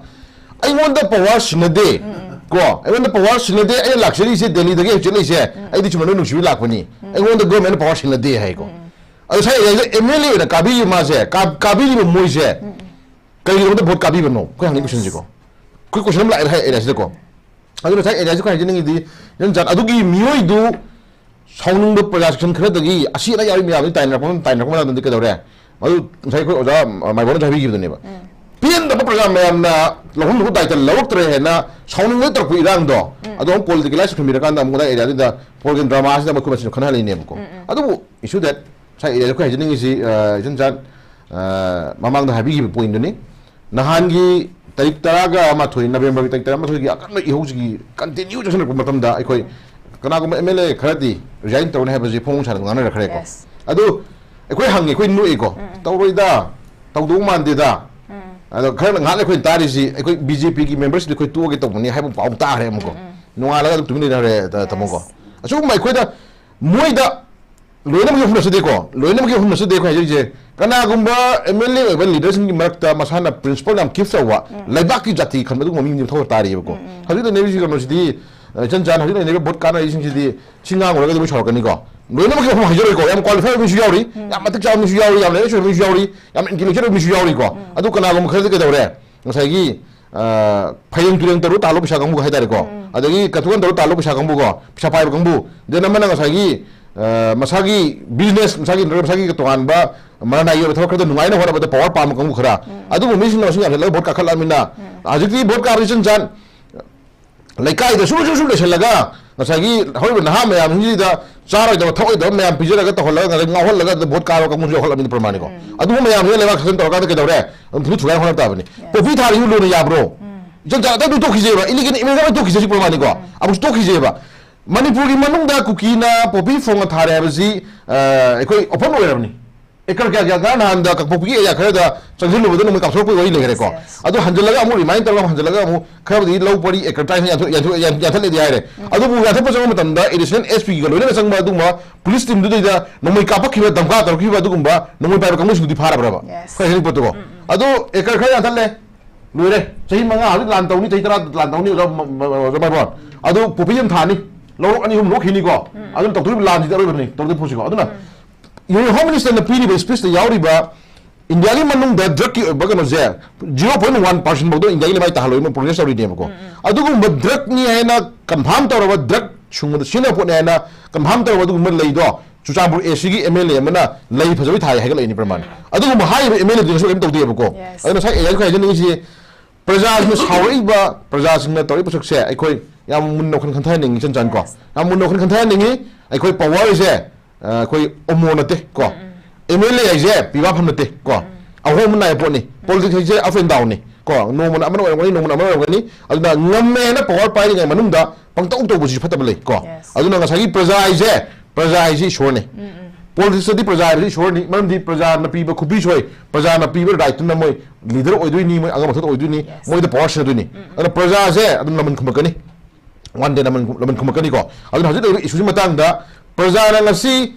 "ꯑꯩꯉꯣꯟꯗ ꯄꯋꯥꯔ ꯁꯤꯟꯅꯗꯦ ꯀꯣ, ꯑꯩꯉꯣꯟꯗ ꯄꯋꯥꯔ ꯁꯤꯟꯅꯗꯦ, ꯑꯩꯅ ꯂꯥꯛꯆꯔꯤꯁꯦ ꯗꯦꯜꯂꯤꯗꯒꯤ ꯍꯧꯖꯤꯛ ꯂꯩꯁꯦ, ꯑꯩꯗꯤ ꯆꯨꯝꯅ ꯅꯣꯏ ꯅꯨꯡꯁꯤꯕ ꯂꯥꯛꯄꯅꯤ, ꯑꯩꯉꯣꯟꯗ ꯒꯣꯔꯃꯦꯟꯅ ꯄꯋꯥꯔ ꯁꯤꯟꯅꯗꯦ" ꯍꯥꯏꯀꯣ꯫ ꯑꯗꯣ ꯉꯁꯥꯏ ꯑꯦꯝ ꯑꯦꯜ ꯑꯦ ꯑꯣꯏꯅ ꯀꯥꯕꯤꯔꯤꯕ ꯃꯥꯁꯦ, ꯀꯥ-, ꯀꯥꯕꯤꯔꯤꯕ ꯃꯣꯏꯁꯦ ꯀꯔꯤꯒꯤꯗꯃꯛꯇ ꯚꯣꯠ ꯀꯥꯕꯤꯕꯅꯣ? ꯑꯩꯈꯣꯏ ꯍꯪꯅꯤꯡꯕ ꯀꯣꯏꯁꯟꯁꯤꯀꯣ꯫ ꯑꯩꯈꯣꯏ ꯀꯣꯏꯁꯟ ꯑꯃ ꯂꯥꯛꯑꯦ ꯍꯥꯏ ꯑꯦꯔꯤꯌꯥꯁꯤꯗꯀꯣ꯫ ꯑꯗꯨꯅ ꯉꯁꯥꯏ ꯑꯦꯔꯤꯌꯥꯁꯤ ꯑꯩꯈꯣꯏ ꯍꯥꯏꯖꯅꯤꯡꯉꯤꯗꯤ, ꯏꯆꯟ ꯆꯥꯟ-, ꯑꯗꯨꯒꯤ ꯃꯤꯑꯣꯏꯗꯨ ꯁꯥꯎꯅꯤꯡꯕ ꯄ꯭ꯔꯖꯥ ꯁꯦꯛꯁꯟ ꯈꯔꯗꯒꯤ ꯑꯁꯤ ꯑꯅꯥ ꯌꯥꯎꯔꯤ ꯃꯌꯥꯝꯗꯨ ꯇꯥꯏꯅꯔꯛꯄ, ꯇꯥꯏꯅꯔꯛꯄ ꯃꯇꯝꯗ ꯀꯩꯗꯧꯔꯦ? ꯃꯗꯨ ꯉꯁꯥꯏ ꯑꯩꯈꯣꯏ ꯑꯣꯖꯥ ꯃꯥꯏꯕꯝꯅꯁꯨ ꯍꯥꯏꯕꯤꯈꯤꯕꯗꯨꯅꯦꯕ꯫ ꯎꯝ꯫ ꯄꯦꯟꯗꯕ ꯄ꯭ꯔꯖꯥ ꯃꯌꯥꯝꯅ ꯂꯧꯐꯝ ꯊꯣꯛꯄ ꯗꯥꯏꯇ ꯂꯧꯔꯛꯇ꯭ꯔꯦ ꯍꯥꯏꯅ ꯁꯥꯎꯅꯤꯡꯕꯗ ꯇꯧꯔꯛꯄ ꯏꯔꯥꯡꯗꯣ, ꯎꯝ꯫ ꯑꯗꯨ ꯑꯃꯨꯛ ꯄꯣꯂꯤꯇꯤꯀꯦꯂꯥꯏꯁ ꯇꯧꯁꯤꯟꯕꯤꯔꯀꯥꯟꯗ ꯑꯃꯨꯛ ꯑꯗꯥꯏ ꯑꯦꯔꯤꯌꯥꯗꯨꯗ ꯄꯣꯂꯤꯇꯤꯀꯦꯜ ꯗ꯭ꯔꯃꯥꯁꯤꯗ ꯑꯃꯨꯛ ꯑꯩꯈꯣꯏ ꯃꯁꯦꯟ ꯈꯟꯅꯍꯜꯂꯤꯅꯦꯕꯀꯣ꯫ ꯎꯝ, ꯎꯝ꯫ ꯑꯗꯨꯕꯨ ꯏꯁꯨ ꯗꯦꯠ ꯉꯁꯥꯏ ꯑꯦꯔꯤꯌꯥꯗ ꯑꯩꯈꯣꯏ ꯍꯥꯏꯖꯅꯤꯡꯉꯤꯁꯤ, ꯑ, ꯏꯆꯟ ꯆꯥꯟ, ꯑ, ꯃꯃꯥꯡꯗ ꯍꯥꯏꯕꯤꯈꯤꯕ ꯄꯣꯏꯟꯗꯨꯅꯤ꯫ ꯅꯍꯥꯟꯒꯤ ꯇꯥꯔꯤꯛ ꯇꯔꯥꯒ ꯃꯥꯊꯣꯏ, ꯅꯕꯦꯝꯕꯔꯒꯤ ꯇꯥꯔꯤꯛ ꯇꯔꯥꯃꯥꯊꯣꯏꯒꯤ ꯑꯀꯟꯕ ꯏꯍꯧꯁꯤꯒꯤ ꯀꯟꯇꯤꯅ꯭ꯌꯨ ꯆꯠꯁꯤꯜꯂꯛꯄ ꯃꯇꯝꯗ ꯑꯩꯈꯣꯏ ꯀꯅꯥꯒꯨꯝꯕ ꯑꯦꯝ ꯑꯦꯜ ꯑꯦ ꯈꯔꯗꯤ ꯔꯤꯖꯥꯏꯟ ꯇꯧꯔꯅꯤ ꯍꯥꯏꯕꯁꯤ ꯐꯣꯡ ꯐꯣꯡ ꯁꯥꯅ ꯉꯥꯡꯅꯔꯛꯈ꯭ꯔꯦꯀꯣ꯫ Yes. ꯑꯗꯨ ꯑꯩꯈꯣꯏ ꯍꯪꯉꯤ, ꯑꯩꯈꯣꯏ ꯅꯣꯛꯏꯀꯣ, ꯇꯧꯔꯣꯏꯗ, ꯇꯧꯗꯧ ꯃꯥꯟꯗꯦꯗ꯫ ꯑꯗꯣ ꯈꯔ ꯉꯥꯏꯍꯥꯛ ꯑꯩꯈꯣꯏꯅ ꯇꯥꯔꯤꯁꯤ, ꯑꯩꯈꯣꯏ ꯕꯤ ꯖꯦ ꯄꯤꯒꯤ ꯃꯦꯝꯕꯔꯁꯤꯗꯤ ꯑꯩꯈꯣꯏ ꯇꯣꯛꯑꯒꯦ ꯇꯧꯕꯅꯤ ꯍꯥꯏꯕ ꯄꯥꯎ ꯇꯥꯈ꯭ꯔꯦ ꯑꯃꯨꯛꯀꯣ꯫ ꯅꯣꯡꯉꯥꯜꯂꯒ ꯑꯗꯨꯝ ꯇꯨꯃꯤꯟ ꯂꯩꯅꯈ꯭ꯔꯦ, ꯇꯥ-, ꯇꯥꯃꯣꯀꯣ꯫ Yes. ꯑꯁꯤꯒꯨꯝꯕ ꯑꯩꯈꯣꯏꯗ ꯃꯣꯏꯗ ꯂꯣꯏꯅꯃꯛꯀꯤ ꯑꯍꯨꯝ ꯅꯠꯆꯗꯦꯀꯣ, ꯂꯣꯏꯅꯃꯛꯀꯤ ꯑꯍꯨꯝ ꯅꯠꯆꯗꯦ ꯑꯩꯈꯣꯏ ꯍꯥꯏꯖꯔꯤꯁꯦ꯫ ꯀꯅꯥꯒꯨꯝꯕ ꯑꯦꯝ ꯑꯦꯜ ꯑꯦ ꯑꯣꯏꯕ ꯂꯤꯗꯔꯁꯤꯡꯒꯤ ꯃꯔꯛꯇ ꯃꯁꯥꯅ ꯄ꯭ꯔꯤꯟꯁꯤꯄꯜ ꯌꯥꯝ ꯀꯤꯞ ꯇꯧꯕ, ꯂꯩꯕꯥꯛꯀꯤ ꯖꯥꯇꯤ ꯈꯟꯕ ꯑꯗꯨꯒꯨꯝꯕ ꯃꯤ ꯃꯊꯧ ꯇꯥꯔꯤꯕꯀꯣ꯫ ꯍꯧꯖꯤꯛ ꯂꯩꯅꯔꯤꯁꯤ ꯀꯩꯅꯣꯁꯤꯗꯤ, ꯑ, ꯏꯆꯟ ꯆꯥꯟꯅ ꯍꯧꯖꯤꯛ ꯂꯩꯅꯔꯤꯕ ꯚꯣꯠ ꯀꯥꯟꯅꯔꯤꯁꯤꯡꯁꯤꯗꯤ ꯁꯤ ꯉꯥꯡꯉꯨꯔꯒꯗꯤ ꯃꯣꯏ ꯁꯥꯎꯔꯛꯀꯅꯤꯀꯣ꯫ ꯂꯣꯏꯅꯃꯛꯀꯤ ꯑꯍꯨꯝ ꯍꯥꯏꯖꯔꯣꯏꯀꯣ, ꯌꯥꯝ ꯀ꯭ꯋꯥꯂꯤꯐꯥꯏ ꯑꯣꯏꯕ ꯃꯤꯁꯨ ꯌꯥꯎꯔꯤ, ꯌꯥꯝ ꯃꯇꯤꯛ ꯆꯥꯕ ꯃꯤꯁꯨ ꯌꯥꯎꯔꯤ, ꯌꯥꯝ ꯂꯥꯏꯔꯤꯛ ꯍꯩꯕ ꯃꯤꯁꯨ ꯌꯥꯎꯔꯤ, ꯌꯥꯝ ꯏꯟꯇꯦꯂꯦꯛꯆꯨꯋꯦꯜ ꯑꯣꯏꯕ ꯃꯤꯁꯨ ꯌꯥꯎꯔꯤꯀꯣ꯫ ꯑꯗꯨ ꯀꯅꯥꯒꯨꯝꯕ ꯈꯔꯗꯤ ꯀꯩꯗꯧꯔꯦ, ꯉꯁꯥꯏꯒꯤ, ꯑ, ꯐꯩꯔꯦꯡ ꯇꯨꯔꯦꯡ ꯇꯧꯔꯨ ꯇꯥꯜꯂꯣ ꯄꯩꯁꯥ ꯀꯥꯡꯕꯨ ꯍꯥꯏꯇꯥꯔꯦꯀꯣ, ꯑꯗꯒꯤ ꯀꯟꯊꯣꯛꯀꯟ ꯇꯧꯔꯨ ꯇꯥꯜꯂꯣ ꯄꯩꯁꯥ ꯀꯥꯡꯕꯨꯀꯣ, ꯄꯩꯁꯥ ꯄꯥꯏꯕ ꯀꯥꯡꯕꯨ, ꯗꯦꯟ ꯑꯃꯅ ꯉꯁꯥꯏꯒꯤ, ꯑ, ꯃꯁꯥꯒꯤ ꯕꯤꯖꯤꯅꯦꯁ, ꯃꯁꯥꯒꯤ ꯅꯠꯇ꯭ꯔꯒ ꯃꯁꯥꯒꯤ ꯇꯣꯉꯥꯟꯕ ꯃꯔꯅꯥꯏꯒꯤ ꯑꯣꯏꯕ ꯊꯕꯛ ꯈꯔꯗ ꯅꯨꯡꯉꯥꯏꯅ ꯍꯣꯠꯅꯕꯗ ꯄꯋꯥꯔ ꯄꯥꯝꯕ ꯀꯥꯡꯕꯨ ꯈꯔ, ꯑꯗꯨꯒꯨꯝꯕ ꯃꯤꯁꯤꯡꯅ ꯃꯁꯤꯡ ꯌꯥꯝꯁꯤꯜꯂꯒ ꯚꯣꯠ ꯀꯥꯈꯠꯂꯛꯑꯃꯤꯅ ꯍꯧꯖꯤꯛꯇꯤ ꯚꯣꯠ ꯀꯥꯕ ꯏꯆꯟ ꯆꯥꯟ ꯂꯩꯀꯥꯏꯗ ꯁꯨꯝ ꯁꯨꯝ ꯁꯨꯝ ꯂꯩꯁꯜꯂꯒ ꯉꯁꯥꯏꯒꯤ ꯍꯧꯔꯤꯕ ꯅꯍꯥ ꯃꯌꯥꯝꯁꯤꯗ ꯆꯥꯔꯣꯏꯗꯕ ꯊꯛꯑꯣꯏꯗꯕ ꯃꯌꯥꯝ ꯄꯤꯖꯔꯒ ꯇꯧꯍꯜꯂꯒ ꯉꯁꯥꯏ ꯉꯥꯎꯍꯜꯂꯒ ꯑꯗꯨ ꯚꯣꯠ ꯀꯥꯕ ꯀꯥꯡꯕꯨꯁꯨ ꯌꯥꯎꯈꯠꯂꯛꯑꯃꯤꯅ ꯄ꯭ꯔꯃꯥꯅꯤꯀꯣ꯫ ꯑꯗꯨꯒꯨꯝꯕ ꯃꯌꯥꯝꯁꯤꯅ ꯂꯩꯕꯥꯛ ꯁꯥꯁꯟ ꯇꯧꯔꯀꯥꯟꯗ ꯀꯩꯗꯧꯔꯦ? ꯑꯗꯨꯝ ꯐꯨ ꯊꯨꯒꯥꯏ ꯍꯣꯠꯅꯕ ꯇꯥꯕꯅꯤ꯫ ꯄꯣꯄꯤ ꯊꯥꯔꯤꯁꯨ ꯂꯣꯟꯅ ꯌꯥꯕ꯭ꯔꯣ? ꯏꯆꯟ ꯆꯥꯟ ꯑꯗꯨ ꯇꯣꯛꯈꯤꯁꯦꯕ, ꯏꯂꯤꯒꯦꯜ ꯏꯃꯤꯒ꯭ꯔꯦꯟ ꯇꯣꯛꯈꯤꯁꯦ ꯁꯤ ꯄ꯭ꯔꯃꯥꯅꯤꯀꯣ꯫ ꯑꯃꯨꯛꯁꯨ ꯇꯣꯛꯈꯤꯁꯦꯕ꯫ ꯃꯅꯤꯄꯨꯔꯒꯤ ꯃꯅꯨꯡꯗ ꯀꯨꯀꯤꯅ ꯄꯣꯄꯤ ꯐꯣꯡꯅ ꯊꯥꯔꯦ ꯍꯥꯏꯕꯁꯤ, ꯑ, ꯑꯩꯈꯣꯏ ꯑꯣꯄꯟ ꯑꯣꯏꯔꯕꯅꯤ꯫ ꯑꯦꯀꯔ ꯀꯌꯥ ꯀꯌꯥ ꯉꯔꯥꯡ ꯅꯍꯥꯟꯗ ꯀꯥꯡꯄꯣꯛꯄꯤꯒꯤ ꯑꯦꯔꯤꯌꯥ ꯈꯔꯗ ꯆꯪꯁꯤꯜꯂꯨꯕꯗ ꯅꯣꯡꯃꯩ ꯀꯥꯞꯊꯣꯔꯛꯄꯒꯤ ꯋꯥꯔꯤ ꯂꯩꯈ꯭ꯔꯦꯀꯣ꯫ Yes, yes. ꯑꯗꯨ ꯍꯟꯖꯤꯜꯂꯒ ꯑꯃꯨꯛ ꯔꯤꯃꯥꯏꯟ ꯇꯧꯔꯒ ꯑꯃꯨꯛ ꯍꯟꯖꯤꯜꯂꯒ ꯑꯃꯨꯛ ꯈꯔꯕꯨꯗꯤ ꯂꯧ ꯄꯔꯤ ꯑꯦꯀꯔ ꯇꯔꯥꯅꯤꯊꯣꯏ ꯌꯥꯟꯊꯣꯛ-, ꯌꯥꯟꯊꯣꯛ-, ꯌꯥꯟ-, ꯌꯥꯟꯊꯠꯂꯦꯗꯤ ꯍꯥꯏꯔꯦ꯫ ꯑꯗꯨꯕꯨ ꯌꯥꯟꯊꯠꯄ ꯆꯪꯕ ꯃꯇꯝꯗ ꯑꯦꯗꯤꯁꯅꯦꯜ ꯑꯦꯁ ꯄꯤꯒ ꯂꯣꯏꯅꯅ ꯆꯪꯕ ꯑꯗꯨꯒꯨꯝꯕ ꯄꯨꯂꯤꯁ ꯇꯤꯝꯗꯨꯗꯩꯗ ꯅꯣꯡꯃꯩ ꯀꯥꯞꯄꯛꯈꯤꯕ, ꯙꯝꯀꯥ ꯇꯧꯔꯛꯈꯤꯕ ꯑꯗꯨꯒꯨꯝꯕ ꯅꯣꯡꯃꯩ ꯄꯥꯏꯕ ꯀꯥꯡꯕꯨꯁꯤꯡꯗꯨꯗꯤ ꯐꯥꯔꯕ꯭ꯔꯕ? Yes. ꯑꯩꯈꯣꯏ ꯍꯥꯏꯅꯤꯡ ꯄꯣꯠꯇꯨꯀꯣ꯫ ꯑꯗꯨ ꯑꯦꯀꯔ ꯈꯔ ꯌꯥꯟꯊꯠꯂꯦ, ꯂꯣꯏꯔꯦ꯫ ꯆꯍꯤ ꯃꯉꯥ ꯍꯧꯖꯤꯛ ꯂꯥꯟ ꯇꯧꯅꯤ, ꯆꯍꯤ ꯇꯔꯥ ꯂꯥꯟ ꯇꯧꯅꯤ, ꯑꯣꯖꯥ ꯃ-, ꯃ-, ꯑꯣꯖꯥ ꯃꯥꯏꯕꯣꯟ꯫ ꯑꯗꯨ ꯄꯣꯄꯤ ꯑꯃ ꯊꯥꯅꯤ, ꯂꯧꯔꯣꯛ ꯑꯅꯤ ꯑꯍꯨꯝ ꯂꯣꯛꯈꯤꯅꯤꯀꯣ꯫ ꯑꯗꯨꯅ ꯇꯧꯗꯣꯔꯤꯕ ꯂꯥꯟꯁꯤꯗꯤ ꯑꯔꯣꯏꯕꯅꯤ, ꯇꯧꯗꯣꯔꯤꯕ ꯄꯣꯠꯁꯤꯀꯣ꯫ ꯑꯗꯨꯅ ꯌꯨꯅꯤꯌꯟ ꯍꯣꯝ ꯃꯤꯅꯤꯁꯇꯔꯅ ꯄꯤꯔꯤꯕ ꯁ꯭ꯄꯤꯆꯇ ꯌꯥꯎꯔꯤꯕ ꯏꯟꯗꯤꯌꯥꯒꯤ ꯃꯅꯨꯡꯗ ꯗ꯭ꯔꯒꯀꯤ ꯑꯣꯏꯕ ꯀꯩꯅꯣꯁꯦ ꯖꯤꯔꯣ ꯄꯣꯏꯟ ꯋꯥꯟ ꯄꯥꯔꯁꯦꯟ ꯐꯥꯎꯗ ꯏꯟꯗꯤꯌꯥꯒꯤ ꯂꯩꯃꯥꯏ ꯇꯥꯍꯜꯂꯣꯏꯅ ꯄ꯭ꯔꯣꯃꯤꯁ ꯇꯧꯔꯤꯅꯦꯕꯀꯣ꯫ ꯑꯗꯨꯒꯨꯝꯕ ꯗ꯭ꯔꯒꯅꯤ ꯍꯥꯏꯅ ꯀꯟꯐꯥꯝ ꯇꯧꯔꯕ, ꯗ꯭ꯔꯒ ꯁꯨꯡꯕꯗ ꯁꯤꯖꯤꯟꯅꯕ ꯄꯣꯠꯅꯤ ꯍꯥꯏꯅ ꯀꯟꯐꯥꯝ ꯇꯧꯔꯕ ꯑꯗꯨꯒꯨꯝꯕ ꯂꯩꯗꯣ ꯆꯨꯔꯆꯥꯟꯄꯨꯔ ꯑꯦ ꯁꯤꯒꯤ ꯑꯦꯝ ꯑꯦꯜ ꯑꯦ ꯑꯃꯅ ꯂꯩ ꯐꯖꯕꯩ ꯊꯥꯏ ꯍꯥꯏꯒꯠꯂꯛꯏꯅꯤ ꯄ꯭ꯔꯃꯥꯟ꯫ ꯑꯗꯨꯒ ꯍꯥꯏꯔꯤꯕ ꯑꯦꯝ ꯑꯦꯜ ꯑꯦꯗꯨꯅꯁꯨ ꯀꯔꯤꯝ ꯇꯧꯗꯦꯕꯀꯣ꯫ Yes. ꯑꯗꯨꯅ ꯉꯁꯥꯏ ꯑꯦ ꯑꯥꯏ ꯍꯥꯏꯖꯅꯤꯡꯉꯤꯁꯤ ꯄ꯭ꯔꯖꯥꯁꯤꯡꯅ ꯁꯥꯎꯔꯛꯏꯕ, ꯄ꯭ꯔꯖꯥꯁꯤꯡꯅ ꯇꯧꯔꯛꯏꯕ ꯄꯣꯠꯁꯛꯁꯦ ꯑꯩꯈꯣꯏ ꯌꯥꯝ ꯃꯨꯟꯅ ꯋꯥꯈꯜ ꯈꯟꯊꯍꯟꯅꯤꯡꯉꯤ, ꯏꯆꯟ ꯆꯟ ꯀꯣ꯫ Yes. ꯌꯥꯝ ꯃꯨꯟꯅ ꯋꯥꯈꯜ ꯈꯟꯊꯍꯟꯅꯤꯡꯉꯤ꯫ ꯑꯩꯈꯣꯏ ꯄꯋꯥꯔꯁꯦ, ꯑ, ꯑꯩꯈꯣꯏ ꯑꯣꯃꯣ ꯅꯠꯇꯦ ꯀꯣ꯫ ꯑꯦꯝ ꯑꯦꯜ ꯑꯦ ꯍꯥꯏꯁꯦ ꯄꯤꯕꯥ ꯐꯝ ꯅꯠꯇꯦ ꯀꯣ꯫ ꯑꯍꯣꯡꯕ ꯅꯥꯏꯕ ꯄꯣꯠꯅꯤ꯫ ꯄꯣꯂꯤꯇꯤꯛꯁ ꯍꯥꯏꯁꯦ ꯑꯞ ꯑꯦꯟ ꯗꯥꯎꯟꯅꯤ꯫ ꯀꯣ, ꯅꯣꯡꯃꯅ ꯑꯃꯅ ꯑꯣꯏꯔꯝꯒꯅꯤ, ꯅꯣꯡꯃꯅ ꯑꯃꯅ ꯑꯣꯏꯔꯝꯒꯅꯤ꯫ ꯑꯗꯨꯅ ꯉꯝꯃꯦꯅ ꯄꯋꯥꯔ ꯄꯥꯏꯔꯤꯉꯩ ꯃꯅꯨꯡꯗ ꯄꯪꯇꯧ ꯇꯧꯕꯁꯤꯁꯨ ꯐꯠꯇꯕ ꯂꯩ ꯀꯣ꯫ Yes. ꯑꯗꯨꯅ ꯉꯁꯥꯏꯒꯤ ꯄ꯭ꯔꯖꯥ ꯍꯥꯏꯁꯦ, ꯄ꯭ꯔꯖꯥ ꯍꯥꯏꯁꯤ ꯏꯁꯣꯔꯅꯤ꯫ ꯄꯣꯂꯤꯇꯤꯛꯁꯇꯗꯤ ꯄ꯭ꯔꯖꯥ ꯍꯥꯏꯕꯁꯤ ꯏꯁꯣꯔꯅꯤ, ꯃꯔꯝꯗꯤ ꯄ꯭ꯔꯖꯥꯅ ꯄꯤꯕ ꯈꯨꯕꯤꯁꯣꯏ, ꯄ꯭ꯔꯖꯥꯅ ꯄꯤꯕ ꯔꯥꯏꯠꯇꯨꯅ ꯃꯣꯏ ꯂꯤꯗꯔ ꯑꯣꯏꯗꯣꯏꯅꯤ, ꯃꯣꯏ ꯑꯉꯝ ꯑꯊꯧ ꯑꯣꯏꯗꯣꯏꯅꯤ, Yes. ꯃꯣꯏꯗ ꯄꯋꯥꯔ ꯁꯤꯟꯅꯗꯣꯏꯅꯤ꯫ ꯑꯗꯨꯅ ꯄ꯭ꯔꯖꯥꯁꯦ ꯑꯗꯨꯝ ꯂꯃꯟ ꯈꯨꯝꯃꯛꯀꯅꯤ, ꯋꯥꯟ ꯗꯦ ꯂꯃꯟ ꯂꯃꯟ ꯈꯨꯝꯃꯛꯀꯅꯤꯀꯣ꯫ ꯑꯗꯨꯅ ꯍꯧꯖꯤꯛ ꯂꯩꯔꯤꯕ ꯏꯁꯨꯁꯤ ꯃꯇꯥꯡꯗ ꯄ꯭ꯔꯖꯥꯅ ꯉꯁꯤ,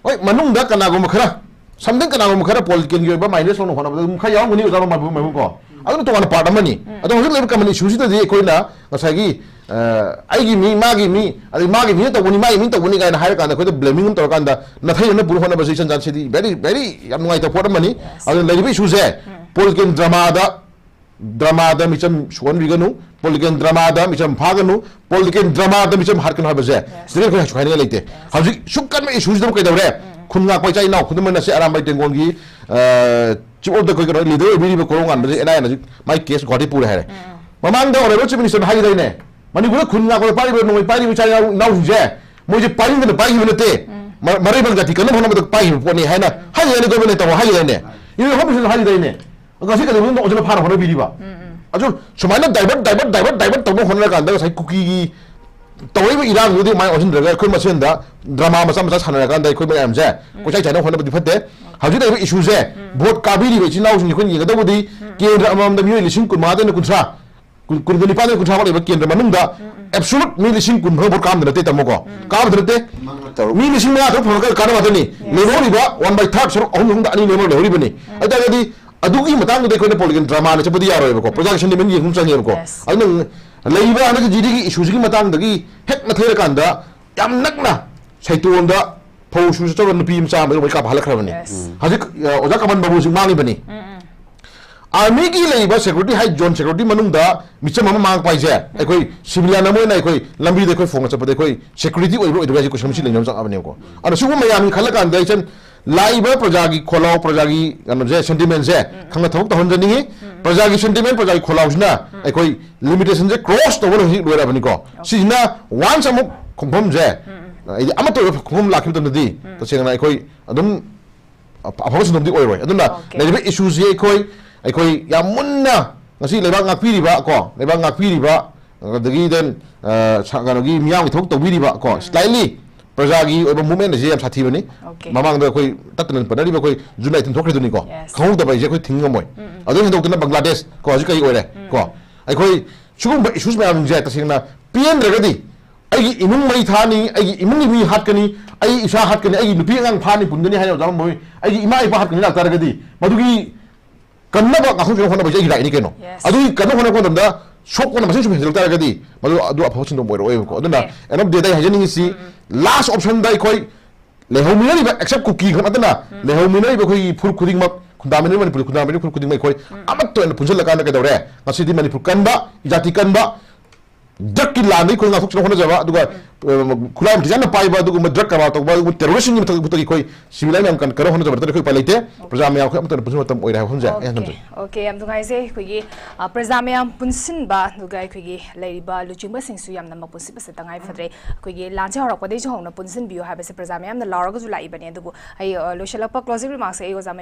ꯍꯣꯏ, ꯃꯅꯨꯡꯗ ꯀꯅꯥꯒꯨꯝꯕ ꯈꯔ, ꯁꯝꯗꯪ ꯀꯅꯥꯒꯨꯝꯕ ꯈꯔ ꯄꯣꯂꯤꯇꯤꯀꯦꯜꯒꯤ ꯑꯣꯏꯕ ꯃꯥꯏꯅꯦꯁ ꯂꯧꯅ ꯍꯣꯠꯅꯕꯗ ꯑꯗꯨꯝ ꯈꯔ ꯌꯥꯎꯔꯝꯒꯅꯤ, ꯑꯣꯖꯥ ꯃꯥꯏꯕꯝ, ꯃꯥꯏꯕꯝ ꯀꯣ꯫ ꯑꯗꯨꯅ ꯇꯣꯉꯥꯟꯅ ꯄꯥꯔꯠ ꯑꯃꯅꯤ꯫ ꯑꯗꯣ ꯍꯧꯖꯤꯛ ꯂꯩꯔꯤꯕ ꯀꯃꯟ ꯏꯁꯨꯁꯤꯗꯗꯤ ꯑꯩꯈꯣꯏꯅ ꯉꯁꯥꯏꯒꯤ, ꯑ, ꯑꯩꯒꯤ ꯃꯤ, ꯃꯥꯒꯤ ꯃꯤ, ꯑꯗꯩ ꯃꯥꯒꯤ ꯃꯤꯅ ꯇꯧꯕꯅꯤ, ꯃꯥꯒꯤ ꯃꯤꯅ ꯇꯧꯕꯅꯤ ꯀꯥꯏꯅ ꯍꯥꯏꯔꯀꯥꯟꯗ ꯑꯩꯈꯣꯏꯗ ꯕ꯭ꯂꯦꯃꯤꯡ ꯑꯃ ꯇꯧꯔꯀꯥꯟꯗ ꯅꯥꯊꯩꯅꯅ ꯄꯨꯅ ꯍꯣꯠꯅꯕꯁꯦ ꯏꯆꯟ ꯆꯥꯟꯁꯤꯗꯤ very, very ꯌꯥꯝ ꯅꯨꯡꯉꯥꯏꯇꯕ ꯄꯣꯠ ꯑꯃꯅꯤ꯫ ꯑꯗꯨꯅ ꯂꯩꯔꯤꯕ ꯏꯁꯨꯁꯦ ꯄꯣꯂꯤꯇꯤꯀꯦꯜ ꯗ꯭ꯔꯃꯥꯗ, ꯗ꯭ꯔꯃꯥꯗ ꯃꯤꯆꯝ ꯁꯣꯛꯍꯟꯕꯤꯒꯅꯨ, ꯄꯣꯂꯤꯇꯤꯀꯦꯜ ꯗ꯭ꯔꯃꯥꯗ ꯃꯤꯆꯝ ꯐꯥꯒꯅꯨ, ꯄꯣꯂꯤꯇꯤꯀꯦꯜ ꯗ꯭ꯔꯃꯥꯗ ꯃꯤꯆꯝ ꯍꯥꯠꯀꯅꯨ ꯍꯥꯏꯕꯁꯦ ꯁꯤꯗ ꯑꯩꯈꯣꯏ ꯀꯩꯁꯨ ꯍꯥꯏꯅꯤꯡꯉꯥꯏ ꯂꯩꯇꯦ꯫ ꯍꯧꯖꯤꯛ ꯁꯨꯛ ꯀꯟꯕ ꯏꯁꯨꯁꯤꯗ ꯀꯩꯗꯧꯔꯦ? ꯈꯨꯟ ꯉꯥꯛꯄ ꯏꯆꯥ ꯏꯅꯥꯎ, ꯈꯨꯗꯝ ꯑꯣꯏꯅ ꯁꯤ ꯑꯔꯥꯝꯕꯥꯏ ꯇꯦꯡꯒꯣꯜꯒꯤ, ꯑ, ꯆꯤꯞ ꯑꯣꯐ ꯗ ꯀꯩꯅꯣ ꯂꯤꯗꯔ ꯑꯣꯏꯕꯤꯔꯤꯕ ꯀꯣꯔꯧꯉꯥꯟꯕꯁꯦ ꯑꯦꯟ ꯑꯥꯏ ꯑꯦꯅ ꯃꯥꯏ ꯀꯦꯁ ꯒꯨꯋꯥꯍꯥꯇꯤ ꯄꯨꯔꯦ ꯍꯥꯏꯔꯦ꯫ ꯃꯃꯥꯡꯗ ꯑꯣꯅꯔꯦꯕꯜ ꯆꯤꯐ ꯃꯤꯅꯤꯁꯇꯔꯅ ꯍꯥꯏꯈꯤꯗꯥꯏꯅꯦ? ꯃꯅꯤꯄꯨꯔꯗ ꯈꯨꯟ ꯉꯥꯛꯄꯗ ꯄꯥꯏꯔꯤꯕ, ꯅꯣꯡꯃꯩ ꯄꯥꯏꯔꯤꯕ ꯏꯆꯥ ꯏꯅꯥꯎ, ꯏꯅꯥꯎꯁꯤꯡꯁꯦ ꯃꯣꯏꯁꯦ ꯄꯥꯏꯅꯤꯡꯗꯅ ꯄꯥꯏꯈꯤꯕ ꯅꯠꯇꯦ꯫ ꯃ-, ꯃꯔꯩꯕꯪ ꯖꯥꯇꯤ ꯀꯟꯅꯕ ꯍꯣꯠꯅꯕꯗ ꯄꯥꯏꯈꯤꯕ ꯄꯣꯠꯅꯤ ꯍꯥꯏꯅ ꯍꯥꯏꯈꯤꯗꯥꯏꯅꯦ, ꯒꯣꯕꯔꯃꯦꯟ ꯇꯧꯔꯣ ꯍꯥꯏꯈꯤꯗꯥꯏꯅꯦ? Event home ꯃꯤꯅꯤꯁꯇꯔꯅ ꯍꯥꯏꯈꯤꯗꯥꯏꯅꯦ? ꯉꯁꯤ ꯀꯩꯗꯧꯕꯩꯅꯣ ꯑꯣꯖꯥꯅ ꯐꯥꯅ ꯍꯣꯠꯅꯕꯤꯔꯤꯕ? ꯑꯗꯨ ꯁꯨꯃꯥꯏꯅ ꯗꯥꯏꯚꯔꯠ, ꯗꯥꯏꯚꯔꯠ, ꯗꯥꯏꯚꯔꯠ, ꯗꯥꯏꯚꯔꯠ ꯇꯧꯅꯕ ꯍꯣꯠꯅꯔꯀꯥꯟꯗ ꯉꯁꯥꯏ ꯀꯨꯀꯤꯒꯤ ꯇꯧꯔꯛꯏꯕ ꯏꯔꯥꯡꯗꯨꯗꯤ ꯃꯥꯏ ꯑꯣꯟꯁꯤꯟꯗ꯭ꯔꯒ ꯑꯩꯈꯣꯏ ꯃꯁꯦꯟꯗ ꯗ꯭ꯔꯃꯥ ꯃꯆꯥ ꯃꯆꯥ ꯁꯥꯟꯅꯔꯀꯥꯟꯗ ꯑꯩꯈꯣꯏ ꯃꯌꯥꯝꯁꯦ ꯀꯣꯏꯆꯥꯏ ꯆꯥꯏꯅꯕ ꯍꯣꯠꯅꯕꯗꯤ ꯐꯠꯇꯦ꯫ ꯍꯧꯖꯤꯛ ꯂꯩꯔꯤꯕ ꯏꯁꯨꯁꯦ, ꯚꯣꯠ ꯀꯥꯕꯤꯔꯤꯕ ꯏꯆꯤꯟ ꯏꯅꯥꯎꯁꯤꯡꯁꯦ ꯑꯩꯈꯣꯏꯅ ꯌꯦꯡꯒꯗꯧꯕꯗꯤ ꯀꯦꯟꯗ꯭ꯔ ꯑꯃꯃꯝꯗ ꯃꯤꯑꯣꯏ ꯂꯤꯁꯤꯡ ꯀꯨꯟꯃꯉꯥꯗꯩꯅ ꯀꯨꯟꯊ꯭ꯔꯥ, ꯀꯨꯟ-, ꯀꯨꯟꯒ ꯅꯤꯄꯥꯟꯗꯩꯅ ꯀꯨꯟꯊ꯭ꯔꯥ ꯐꯥꯎ ꯂꯩꯕ ꯀꯦꯟꯗ꯭ꯔ ꯃꯅꯨꯡꯗ ꯑꯦꯕꯁꯣꯂꯨꯠ ꯃꯤ ꯂꯤꯁꯤꯡ ꯀꯨꯟ ꯐꯥꯎ ꯚꯣꯠ ꯀꯥꯕꯗ ꯅꯠꯇꯦ, ꯇꯥꯃꯣ ꯀꯣ? ꯀꯥꯕꯗ ꯅꯠꯇꯦ꯫ ꯃꯤ ꯂꯤꯁꯤꯡ ꯃꯉꯥ ꯇꯔꯨꯛ ꯐꯪꯉꯒ ꯀꯥꯟꯅꯕ ꯉꯥꯛꯇꯅꯤ꯫ ꯂꯦꯝꯍꯧꯔꯤꯕ one by third, ꯁꯔꯨꯛ ꯑꯍꯨꯝ ꯃꯅꯨꯡꯗ ꯑꯅꯤ ꯂꯦꯝꯍꯧꯔ ꯂꯩꯍꯧꯔꯤꯕꯅꯤ꯫ ꯑꯗꯨ ꯑꯣꯏꯇꯥꯔꯒꯗꯤ ꯑꯗꯨꯒꯤ ꯃꯇꯥꯡꯗꯨꯗ ꯑꯩꯈꯣꯏꯅ ꯄꯣꯂꯤꯇꯤꯀꯦꯜ ꯗ꯭ꯔꯃꯥꯅ ꯆꯠꯄꯗꯤ ꯌꯥꯔꯣꯏꯕꯀꯣ, ꯄ꯭ꯔꯖꯥꯒꯤ ꯁꯦꯟꯇꯤꯃꯦꯟ ꯌꯦꯡꯕ ꯑꯃ ꯆꯪꯉꯦꯕꯀꯣ꯫ Yes. ꯑꯗꯨꯅ ꯂꯩꯔꯤꯕ ꯍꯟꯗꯛꯀꯤ ꯖꯤꯗꯤꯒꯤ ꯏꯁꯨꯁꯤꯒꯤ ꯃꯇꯥꯡꯗꯒꯤ ꯍꯦꯛ ꯅꯥꯊꯩꯔꯀꯥꯟꯗ ꯌꯥꯝ ꯅꯛꯅ ꯁꯩꯇꯣꯟꯗ ꯐꯧ ꯁꯨ ꯆꯠꯆꯕ ꯅꯨꯄꯤ ꯃꯆꯥ ꯑꯃ ꯃꯩ ꯀꯥꯞꯄ ꯍꯜꯂꯛꯈ꯭ꯔꯕꯅꯤ꯫ Yes. ꯍꯧꯖꯤꯛ, ꯑ, ꯑꯣꯖꯥ ꯀꯃꯟ ꯕꯥꯕꯨꯁꯨ ꯃꯥꯡꯉꯤꯕꯅꯤ꯫ ꯑꯥꯔꯃꯤꯒꯤ ꯂꯩꯔꯤꯕ ꯁꯦꯀ꯭ꯌꯨꯔꯤꯇꯤ, ꯍꯥꯏ ꯖꯣꯟ ꯁꯦꯀ꯭ꯌꯨꯔꯤꯇꯤ ꯃꯅꯨꯡꯗ ꯃꯤꯆꯝ ꯑꯃ ꯃꯥꯡꯉꯛꯄ ꯍꯥꯏꯁꯦ, ꯑꯩꯈꯣꯏ ꯁꯤꯚꯤꯂꯤꯌꯟ ꯑꯃ ꯑꯣꯏꯅ ꯑꯩꯈꯣꯏ ꯂꯝꯕꯤꯗ ꯑꯩꯈꯣꯏ ꯐꯣꯡꯅ ꯆꯠꯄꯗ ꯑꯩꯈꯣꯏ ꯁꯦꯀ꯭ꯌꯨꯔꯤꯇꯤ ꯑꯣꯏꯕ꯭ꯔꯥ ꯑꯣꯏꯗꯕ꯭ꯔꯥ ꯍꯥꯏꯁꯦ ꯀꯣꯏꯁꯟ ꯑꯃ ꯂꯩꯅꯕ ꯆꯪꯉꯛꯑꯕꯅꯦꯕꯀꯣ꯫ ꯑꯗꯣ ꯁꯤꯒꯨꯝꯕ ꯃꯌꯥꯝꯒꯤ ꯈꯜꯂꯀꯥꯟꯗ ꯏꯆꯟ ꯂꯥꯛꯏꯕ ꯄ꯭ꯔꯖꯥꯒꯤ ꯈꯣꯜꯂꯥꯎ, ꯄ꯭ꯔꯖꯥꯒꯤ ꯀꯩꯅꯣꯁꯦ, ꯁꯦꯟꯇꯤꯃꯦꯟꯁꯦ ꯈꯪꯅ ꯊꯕꯛ ꯇꯧꯍꯟꯖꯅꯤꯡꯉꯤ꯫ ꯄ꯭ꯔꯖꯥꯒꯤ ꯁꯦꯟꯇꯤꯃꯦꯟ, ꯄ꯭ꯔꯖꯥꯒꯤ ꯈꯣꯜꯂꯥꯎꯁꯤꯅ ꯑꯩꯈꯣꯏ ꯂꯤꯃꯤꯇꯦꯁꯟꯁꯦ ꯀ꯭ꯔꯣꯁ ꯇꯧꯕ ꯍꯧꯖꯤꯛ ꯂꯣꯏꯔꯕꯅꯤꯀꯣ꯫ ꯁꯤꯁꯤꯅ ꯋꯥꯟꯁ ꯑꯃꯨꯛ ꯈꯣꯡꯐꯝꯁꯦ, ꯍꯥꯏꯗꯤ ꯑꯃꯠꯇ ꯑꯣꯏꯕ ꯈꯣꯡꯐꯝ ꯂꯥꯛꯈꯤꯕ ꯃꯇꯝꯗꯗꯤ ꯇꯁꯦꯡꯅ ꯑꯩꯈꯣꯏ ꯑꯗꯨꯝ ꯑꯐ-, ꯑꯐꯕ ꯁꯤꯟꯐꯝꯗꯤ ꯑꯣꯏꯔꯣꯏ꯫ ꯑꯗꯨꯅ Okay. ꯂꯩꯔꯤꯕ ꯏꯁꯨꯁꯤ ꯑꯩꯈꯣꯏ, ꯑꯩꯈꯣꯏ ꯌꯥꯝ ꯃꯨꯟꯅ ꯉꯁꯤ ꯂꯩꯕꯥꯛ ꯉꯥꯛꯄꯤꯔꯤꯕ ꯀꯣ, ꯂꯩꯕꯥꯛ ꯉꯥꯛꯄꯤꯔꯤꯕ, ꯑꯗꯒꯤ then, ꯑ, ꯁ-, ꯀꯩꯅꯣꯒꯤ ꯃꯤꯌꯥꯝꯒꯤ ꯊꯕꯛ ꯇꯧꯕꯤꯔꯤꯕ ꯀꯣ, ꯎꯝ꯫ Slightly ꯄ꯭ꯔꯖꯥꯒꯤ ꯑꯣꯏꯕ movement ꯑꯁꯤ ꯌꯥꯝ ꯁꯥꯊꯤꯕꯅꯤ꯫ Okay꯫ ꯃꯃꯥꯡꯗ ꯑꯩꯈꯣꯏ ꯇꯠꯇꯅ ꯄꯟꯅꯔꯤꯕ ꯑꯩꯈꯣꯏ June nineteen ꯊꯣꯛꯈ꯭ꯔꯤꯗꯨꯅꯤꯀꯣ꯫ Yes꯫ ꯈꯪꯍꯧꯗꯕ ꯍꯥꯏꯁꯦ ꯑꯩꯈꯣꯏ ꯊꯤꯡꯕ ꯉꯝꯃꯣꯏ꯫ ꯎꯝ, ꯎꯝ꯫ ꯑꯗꯨ ꯍꯦꯟꯗꯣꯛꯇꯅ ꯕꯪꯒ꯭ꯂꯥꯗꯦꯁ ꯀꯣ, ꯍꯧꯖꯤꯛ ꯀꯔꯤ ꯑꯣꯏꯔꯦ ꯎꯝ, ꯀꯣ? ꯎꯝ꯫ ꯑꯩꯈꯣꯏ ꯁꯤꯒꯨꯝꯕ issues ꯃꯌꯥꯝꯁꯦ ꯇꯁꯦꯡꯅ ꯄꯦꯟꯗ꯭ꯔꯒꯗꯤ, ꯑꯩꯒꯤ ꯏꯃꯨꯡ ꯃꯩ ꯊꯥꯅꯤ, ꯑꯩꯒꯤ ꯏꯃꯨꯡꯒꯤ ꯃꯤ ꯍꯥꯠꯀꯅꯤ, ꯑꯩ ꯏꯁꯥ ꯍꯥꯠꯀꯅꯤ, ꯑꯩꯒꯤ ꯅꯨꯄꯤ ꯑꯉꯥꯡ ꯐꯥꯅꯤ ꯄꯨꯟꯒꯅꯤ ꯍꯥꯏꯅ ꯑꯣꯖꯥ ꯃꯣꯏ, ꯑꯩꯒꯤ ꯏꯃꯥ ꯏꯄꯥ ꯍꯥꯠꯀꯅꯤ ꯂꯥꯛꯇꯥꯔꯒꯗꯤ, ꯃꯗꯨꯒꯤ ꯀꯟꯅꯕ ꯉꯥꯛꯊꯣꯛꯆꯅꯕ ꯍꯣꯠꯅꯕꯁꯦ ꯑꯩꯒꯤ rightꯅꯤ ꯀꯩꯅꯣ꯫ Yes꯫ ꯑꯗꯨꯒꯤ ꯀꯟꯅꯕ ꯍꯣꯠꯅꯔꯛꯄ ꯃꯇꯝꯗ ꯁꯣꯛꯄꯅ ꯃꯁꯤꯡ ꯁꯨꯝ ꯍꯦꯟꯖꯜꯂꯛ ꯇꯥꯔꯒꯗꯤ, ꯃꯗꯨ ꯑꯗꯨ ꯑꯐꯕ ꯁꯤꯟꯗꯣꯛ ꯑꯣꯏꯔꯛꯑꯣꯏꯕꯀꯣ꯫ ꯑꯗꯨꯅ Okay꯫ End of the day ꯍꯥꯏꯖꯅꯤꯡꯉꯤꯁꯤ, um, um. Last optionꯗ ꯑꯩꯈꯣꯏ ꯂꯩꯍꯧꯃꯤꯟꯅꯔꯤꯕ, except ꯀꯨꯀꯤ ꯈꯛ ꯅꯠꯇꯅ, ꯎꯝ꯫ ꯂꯩꯍꯧꯃꯤꯟꯅꯔꯤꯕ ꯑꯩꯈꯣꯏꯒꯤ ꯐꯨꯔꯨꯞ ꯈꯨꯗꯤꯡꯃꯛ, ꯈꯨꯟꯗꯥꯃꯤꯟꯅꯔꯤꯕ ꯃꯅꯤꯄꯨꯔꯤ ꯈꯨꯟꯗꯥꯃꯤꯟꯅꯔꯤꯕ ꯐꯨꯔꯨꯞ ꯈꯨꯗꯤꯡꯃꯛ ꯑꯩꯈꯣꯏ ꯎꯝ꯫ ꯑꯃꯠꯇ ꯑꯣꯏꯅ ꯄꯨꯟꯁꯤꯜꯂꯀꯥꯟꯗ ꯀꯩꯗꯧꯔꯦ? ꯉꯁꯤꯗꯤ ꯃꯅꯤꯄꯨꯔ ꯀꯟꯕ, ꯖꯥꯇꯤ ꯀꯟꯕ, drugꯀꯤ ꯂꯥꯟꯗꯒꯤ ꯑꯩꯈꯣꯏ ꯉꯥꯛꯊꯣꯛꯆꯅꯕ ꯍꯣꯠꯅꯖꯕ, ꯑꯗꯨꯒ, ꯎꯝ꯫ ꯑ, ꯈꯨꯠꯂꯥꯏ ꯃꯇꯤꯛ ꯆꯥꯅ ꯄꯥꯏꯕ ꯑꯗꯨꯒꯨꯝꯕ drug ꯀꯔꯕꯥꯔ ꯇꯧꯕ, ꯑꯗꯨꯒꯨꯝꯕ terroristꯁꯤꯡꯒꯤ ꯃꯊꯛ-, ꯃꯊꯛꯇꯒꯤ ꯑꯩꯈꯣꯏ civilian ꯃꯌꯥꯝ ꯀꯟ-, ꯀꯟꯅꯕ ꯍꯣꯠꯅꯖꯕ ꯅꯠꯇ꯭ꯔꯗꯤ ꯑꯩꯈꯣꯏ ꯎꯄꯥꯏ ꯂꯩꯇꯦ꯫ ꯄ꯭ꯔꯖꯥ ꯃꯌꯥꯝ ꯑꯩꯈꯣꯏ ꯑꯃꯠꯇ ꯑꯣꯏꯅ ꯄꯨꯟꯁꯤꯟꯕ ꯃꯇꯝ ꯑꯣꯏꯔꯦ ꯍꯥꯏꯕ ꯋꯥꯐꯝꯁꯦ ꯑꯩ Okay, ꯊꯝꯖꯒꯦ꯫ Okay, ꯌꯥꯝ ꯅꯨꯡꯉꯥꯏꯖꯩ꯫ ꯑꯩꯈꯣꯏꯒꯤ, ꯑ, ꯄ꯭ꯔꯖꯥ ꯃꯌꯥꯝ ꯄꯨꯟꯁꯤꯟꯕ, ꯑꯗꯨꯒ ꯑꯩꯈꯣꯏꯒꯤ ꯂꯩꯔꯤꯕ ꯂꯨꯆꯤꯡꯕꯁꯤꯡꯁꯨ ꯌꯥꯝꯅ ꯃꯄꯨꯟꯁꯤꯟꯕꯁꯦ ꯇꯉꯥꯏ ꯐꯗ꯭ꯔꯦ꯫ ꯑꯩꯈꯣꯏꯒꯤ ꯂꯥꯟꯁꯦ ꯍꯧꯔꯛꯄꯗꯒꯤꯁꯨ ꯍꯧꯅ ꯄꯨꯟꯁꯤꯟꯕꯤꯌꯨ ꯍꯥꯏꯕꯁꯦ ꯄ꯭ꯔꯖꯥ ꯃꯌꯥꯝꯅ ꯂꯥꯎꯔꯒꯁꯨ ꯂꯥꯛꯏꯕꯅꯦ꯫ ꯑꯗꯨꯕꯨ ꯑꯩ, ꯑ, ꯂꯣꯏꯁꯤꯜꯂꯛꯄ closing remarksꯁꯦ ꯑꯩ ꯑꯣꯖꯥ